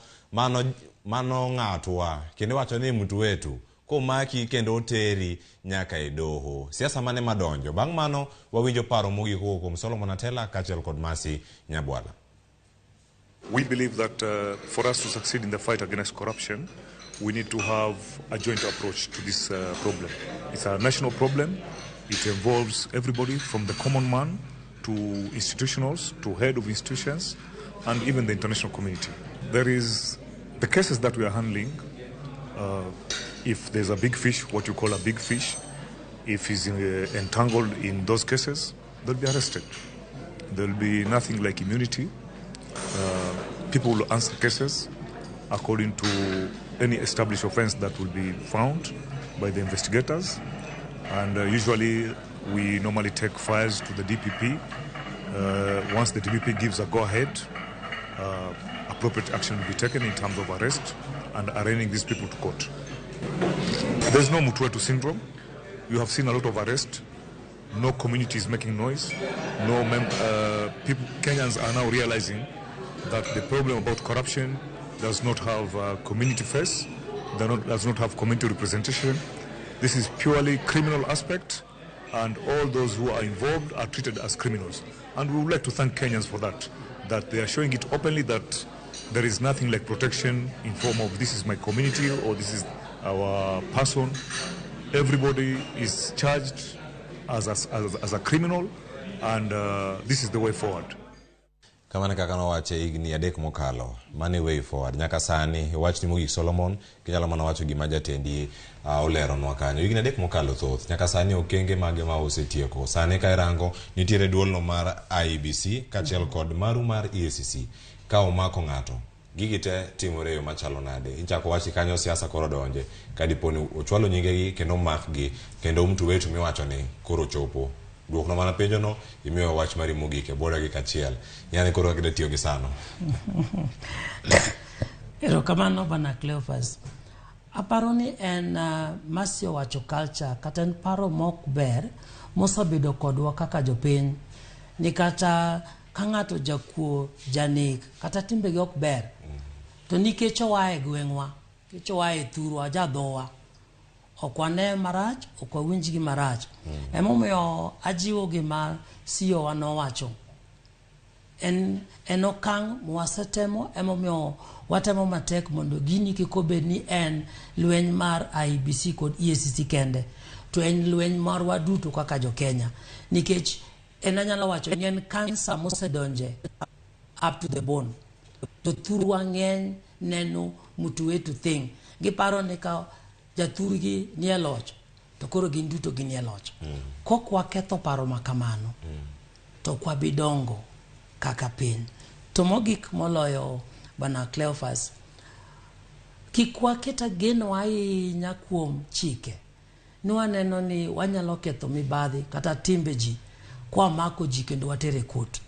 ng'atwa, kendo iwacho ni mtu wetu komaki kendo oteri nyaka e doho. Siasa mane madonjo? Bang' mano wawinjo paro mogik kowuok kuom Solomon Atela kaachiel kod Mercy Nyabwala. We believe that for us to succeed in the fight against corruption, we need to have a joint approach to this problem. It's a national problem. It involves everybody from the common man to institutionals, to head of institutions, and even the international community. There is the cases that we are handling. If there's a big fish, what you call a big fish, if he's entangled in those cases, they'll be arrested. There'll be nothing like immunity. People will answer cases according to any established offense that will be found by the investigators. And usually we normally take files to the DPP. Once the DPP gives a go-ahead, appropriate action will be taken in terms of arrest and arraigning these people to court. There's no Mtu Wetu syndrome. You have seen a lot of arrest. No community is making noise. No people, Kenyans are now realizing that the problem about corruption does not have a community face, does not have community representation. This is purely criminal aspect, and all those who are involved are treated as criminals. And we would like to thank Kenyans for that, that they are showing it openly that there is nothing like protection in form of this is my community or this is our person. Everybody is charged as a criminal, and this is the way forward. Kamano kaka nowache higni 3 mokalo, mano e way forward. Nyaka sani, wachni mogik Solomon, kinyalo mana wacho gima jatendi oleronwa kanyo. Higni 3 mokalo thoth, nyaka sani okenge mage ma osetieko. Sani ka irango, nitiere duolno mar IEBC kaachiel kod maru mar EACC. Ka omako ng'ato, gigi te timore e yo machalo nade? Ichako wachi kanyo siasa koro donje. Ka dipo ni ochwalo nyingegi kendo omakgi, kendo mtu wetu miwacho ni koro chopo. Duokno mana penjono, imiyo wach mari mogik e bwo dakika achiel. Yani koro kaka tiyo gi sano. Erokamano bana Cleophas. Aparo ni en Mercy owacho culture kata en paro mok ber mosebedo kodwa kaka jopiny ni kata ka ng'ato jakuo, janek kata timbegi ok ber to nikech oa e gweng'wa, nikech oa e thurwa, jadhowa, ok wane marach, ok wawinj gi marach. Emomiyo ajiwo gima CEO wa nowacho. En okang' mwasetemo, emomiyo watemo matek mondo gini kik obed ni en lweny mar IEBC kod EACC kende, to en lweny marwa duto kaka jo Kenya. Nikech en anyalo wacho ni en kansa mosedonje up to the bone. To thurwa ng'eny neno mtu wetu thing. Giparo ni ka jathurgi nie loch, to koro gin duto ginie loch. Kok waketho paro ma kamano, to ok wabi dongo kaka piny. To mogik moloyo Bwana Cleophas, kik waket geno ahinya kuom chike. Ni waneno ni wanyalo ketho mibadhi kata timbe ji kwamako ji kendo watere court.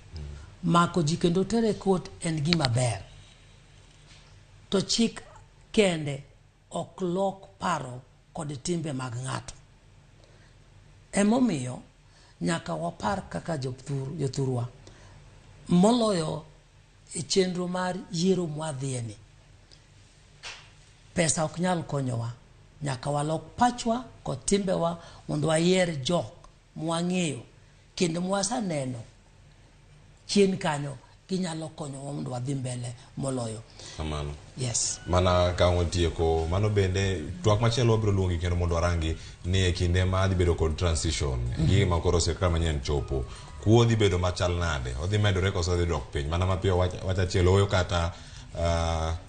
Mako ji kendo tere court en gima ber. To chik kende ok lok paro kod timbe mag ng'ato. Emomiyo nyaka wapar kaka jothurwa moloyo e chenro mar yiero mwadhiye ni. Pesa ok nyal konyowa. Nyaka walok pachwa kod timbewa mondo wayier jok mwang'eyo kendo mwasaneno chien kanyo ginyalo konyowa mondo wadhi mbele moloyo. Kamano. Yes. Mana ka watieko mano bende twak machielo wabiro luongi kendo mondo warangi ni e kinde ma dhi bedo kod transition gige ma koro sirkal manyien chopo kuo dhi bedo machal nade odhi medore koso odhi dok piny mana mapiyo wach achiel oyo kata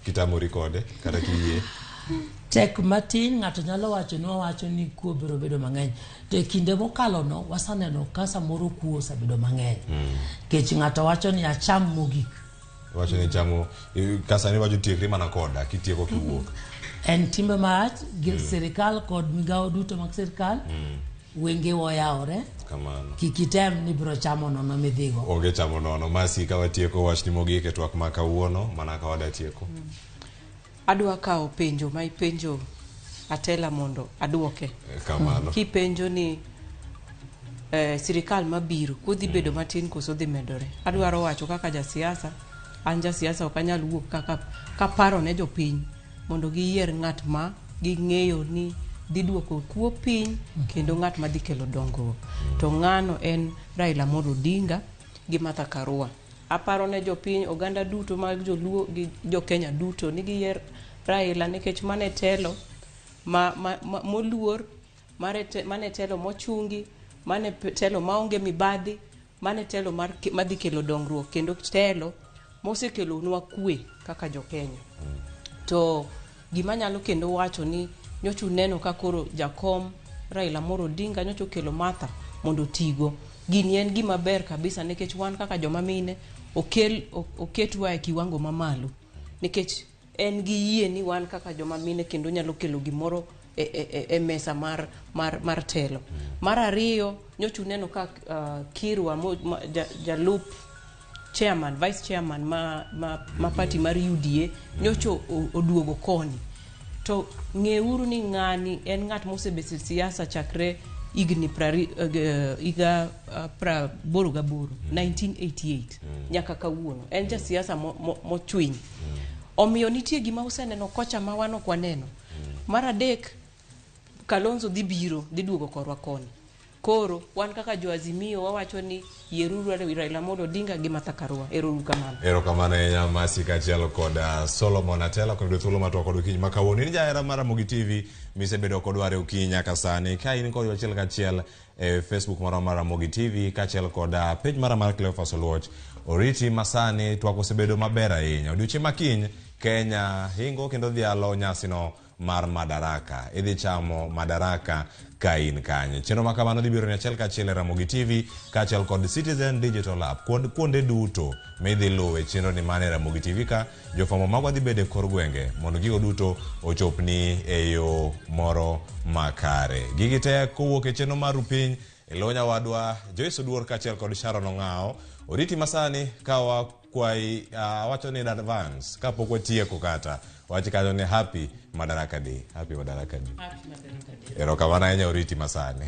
kitamori kode kata kiyie. Tek matin ng'ato nyalo wacho ni wawacho ni kuo biro bedo mang'eny to e kinde mokalo no wasaneno ka samoro kuo osebedo mang'eny nikech ng'ato wacho ni acham mogik. Wacho ni chamo kasani wacho tiekri mana koda kitieko kiwuok. En timbe marach gi sirikal kod migawo duto mag sirikal wenge oyawore. Kamano. Kik item ni biro chamo nono midhigo. Onge chamo nono. Masi ka watieko wachni mogik e twak ma kawuono mana ka wada tieko. Adwa kawo penjo ma ipenjo Atela mondo aduoke. Kamano. Kipenjo ni sirikal mabiro kuo dhi bedo matin koso dhi medore. Adwaro wacho kaka jasiasa, an jasiasa ok anyal wuok kaka kaparo ne jopiny mondo giyier ng'at ma ging'eyo ni dhi duoko kuo piny kendo ng'at ma dhi kelo dongruok. To ng'ano en Raila Amolo Odinga gi Martha Karua. Aparo ne jopiny oganda duto mag joluo gi jokenya duto ni giyier Raila nikech mane telo ma moluor mane telo mochungi, mane telo maonge mibadhi, mane telo mar madhi kelo dongruok kendo telo mosekelonwa kwe kaka jokenya. To gima nyalo kendo wacho ni nyocha uneno ka koro jakom Raila Amolo Odinga nyocha okelo Martha mondo otigo. Gini en gima ber kabisa nikech wan kaka joma mine oketwa e kiwango mamalo nikech en gi yie ni wan kaka joma mine kendo nyalo kelo gimoro e mesa mar telo. Mar ariyo nyocha uneno ka Kirwa jalup chairman, vice chairman ma party mar UDA nyocha oduogo koni. To ng'euru ni ng'ani en ng'at mosebet e siasa chakre higni higa 88, 1988 nyaka kawuono. En jasiasa mochwiny. Omiyo nitie gima useneno kocha ma wan ok waneno. Mar adek, Kalonzo dhi biro, dhi duogo korwa koni. Koro wan kaka jo Azimio wawacho ni yieruru Raila Amolo Odinga gi Martha Karua. Ero uru kamano. Erokamano ahinya Masi kaachiel kod Solomon Atela kod thuolo mar twak kod okinyi ma kawuono. In jahera mar Ramogi TV misebedo kodwa e okinyi nyaka sani. Ka in kodwa achiel kachiel e Facebook marwa mar Ramogi TV kaachiel kod page mara mar Cleophas Oluoch. Oriti masani twak osebedo maber ahinya. Odiochieng' ma kiny Kenya hingo kendo dhialo nyasino mar Madaraka. Idhi chamo Madaraka ka in kanye. Chenro ma kamano dhi biro ni achiel kachiel e Ramogi TV kaachiel kod Citizen Digital App. Kuonde duto midhi luwe chenro ni mane Ramogi TV ka jofwambo magwa dhi bedo e kor gwenge mondo gigo duto ochopni e yo moro makare. Gigi te kowuok e chenro mar Rupiny e lo nyawadwa Joyce Oduor kaachiel kod Sharon Ong'awo. Oriti masani ka wakwai awacho ni in advance kapok watieko kata wach kanyo ni Happy Madaraka Day. Happy Madaraka Day. Erokamano ahinya Oriti masani.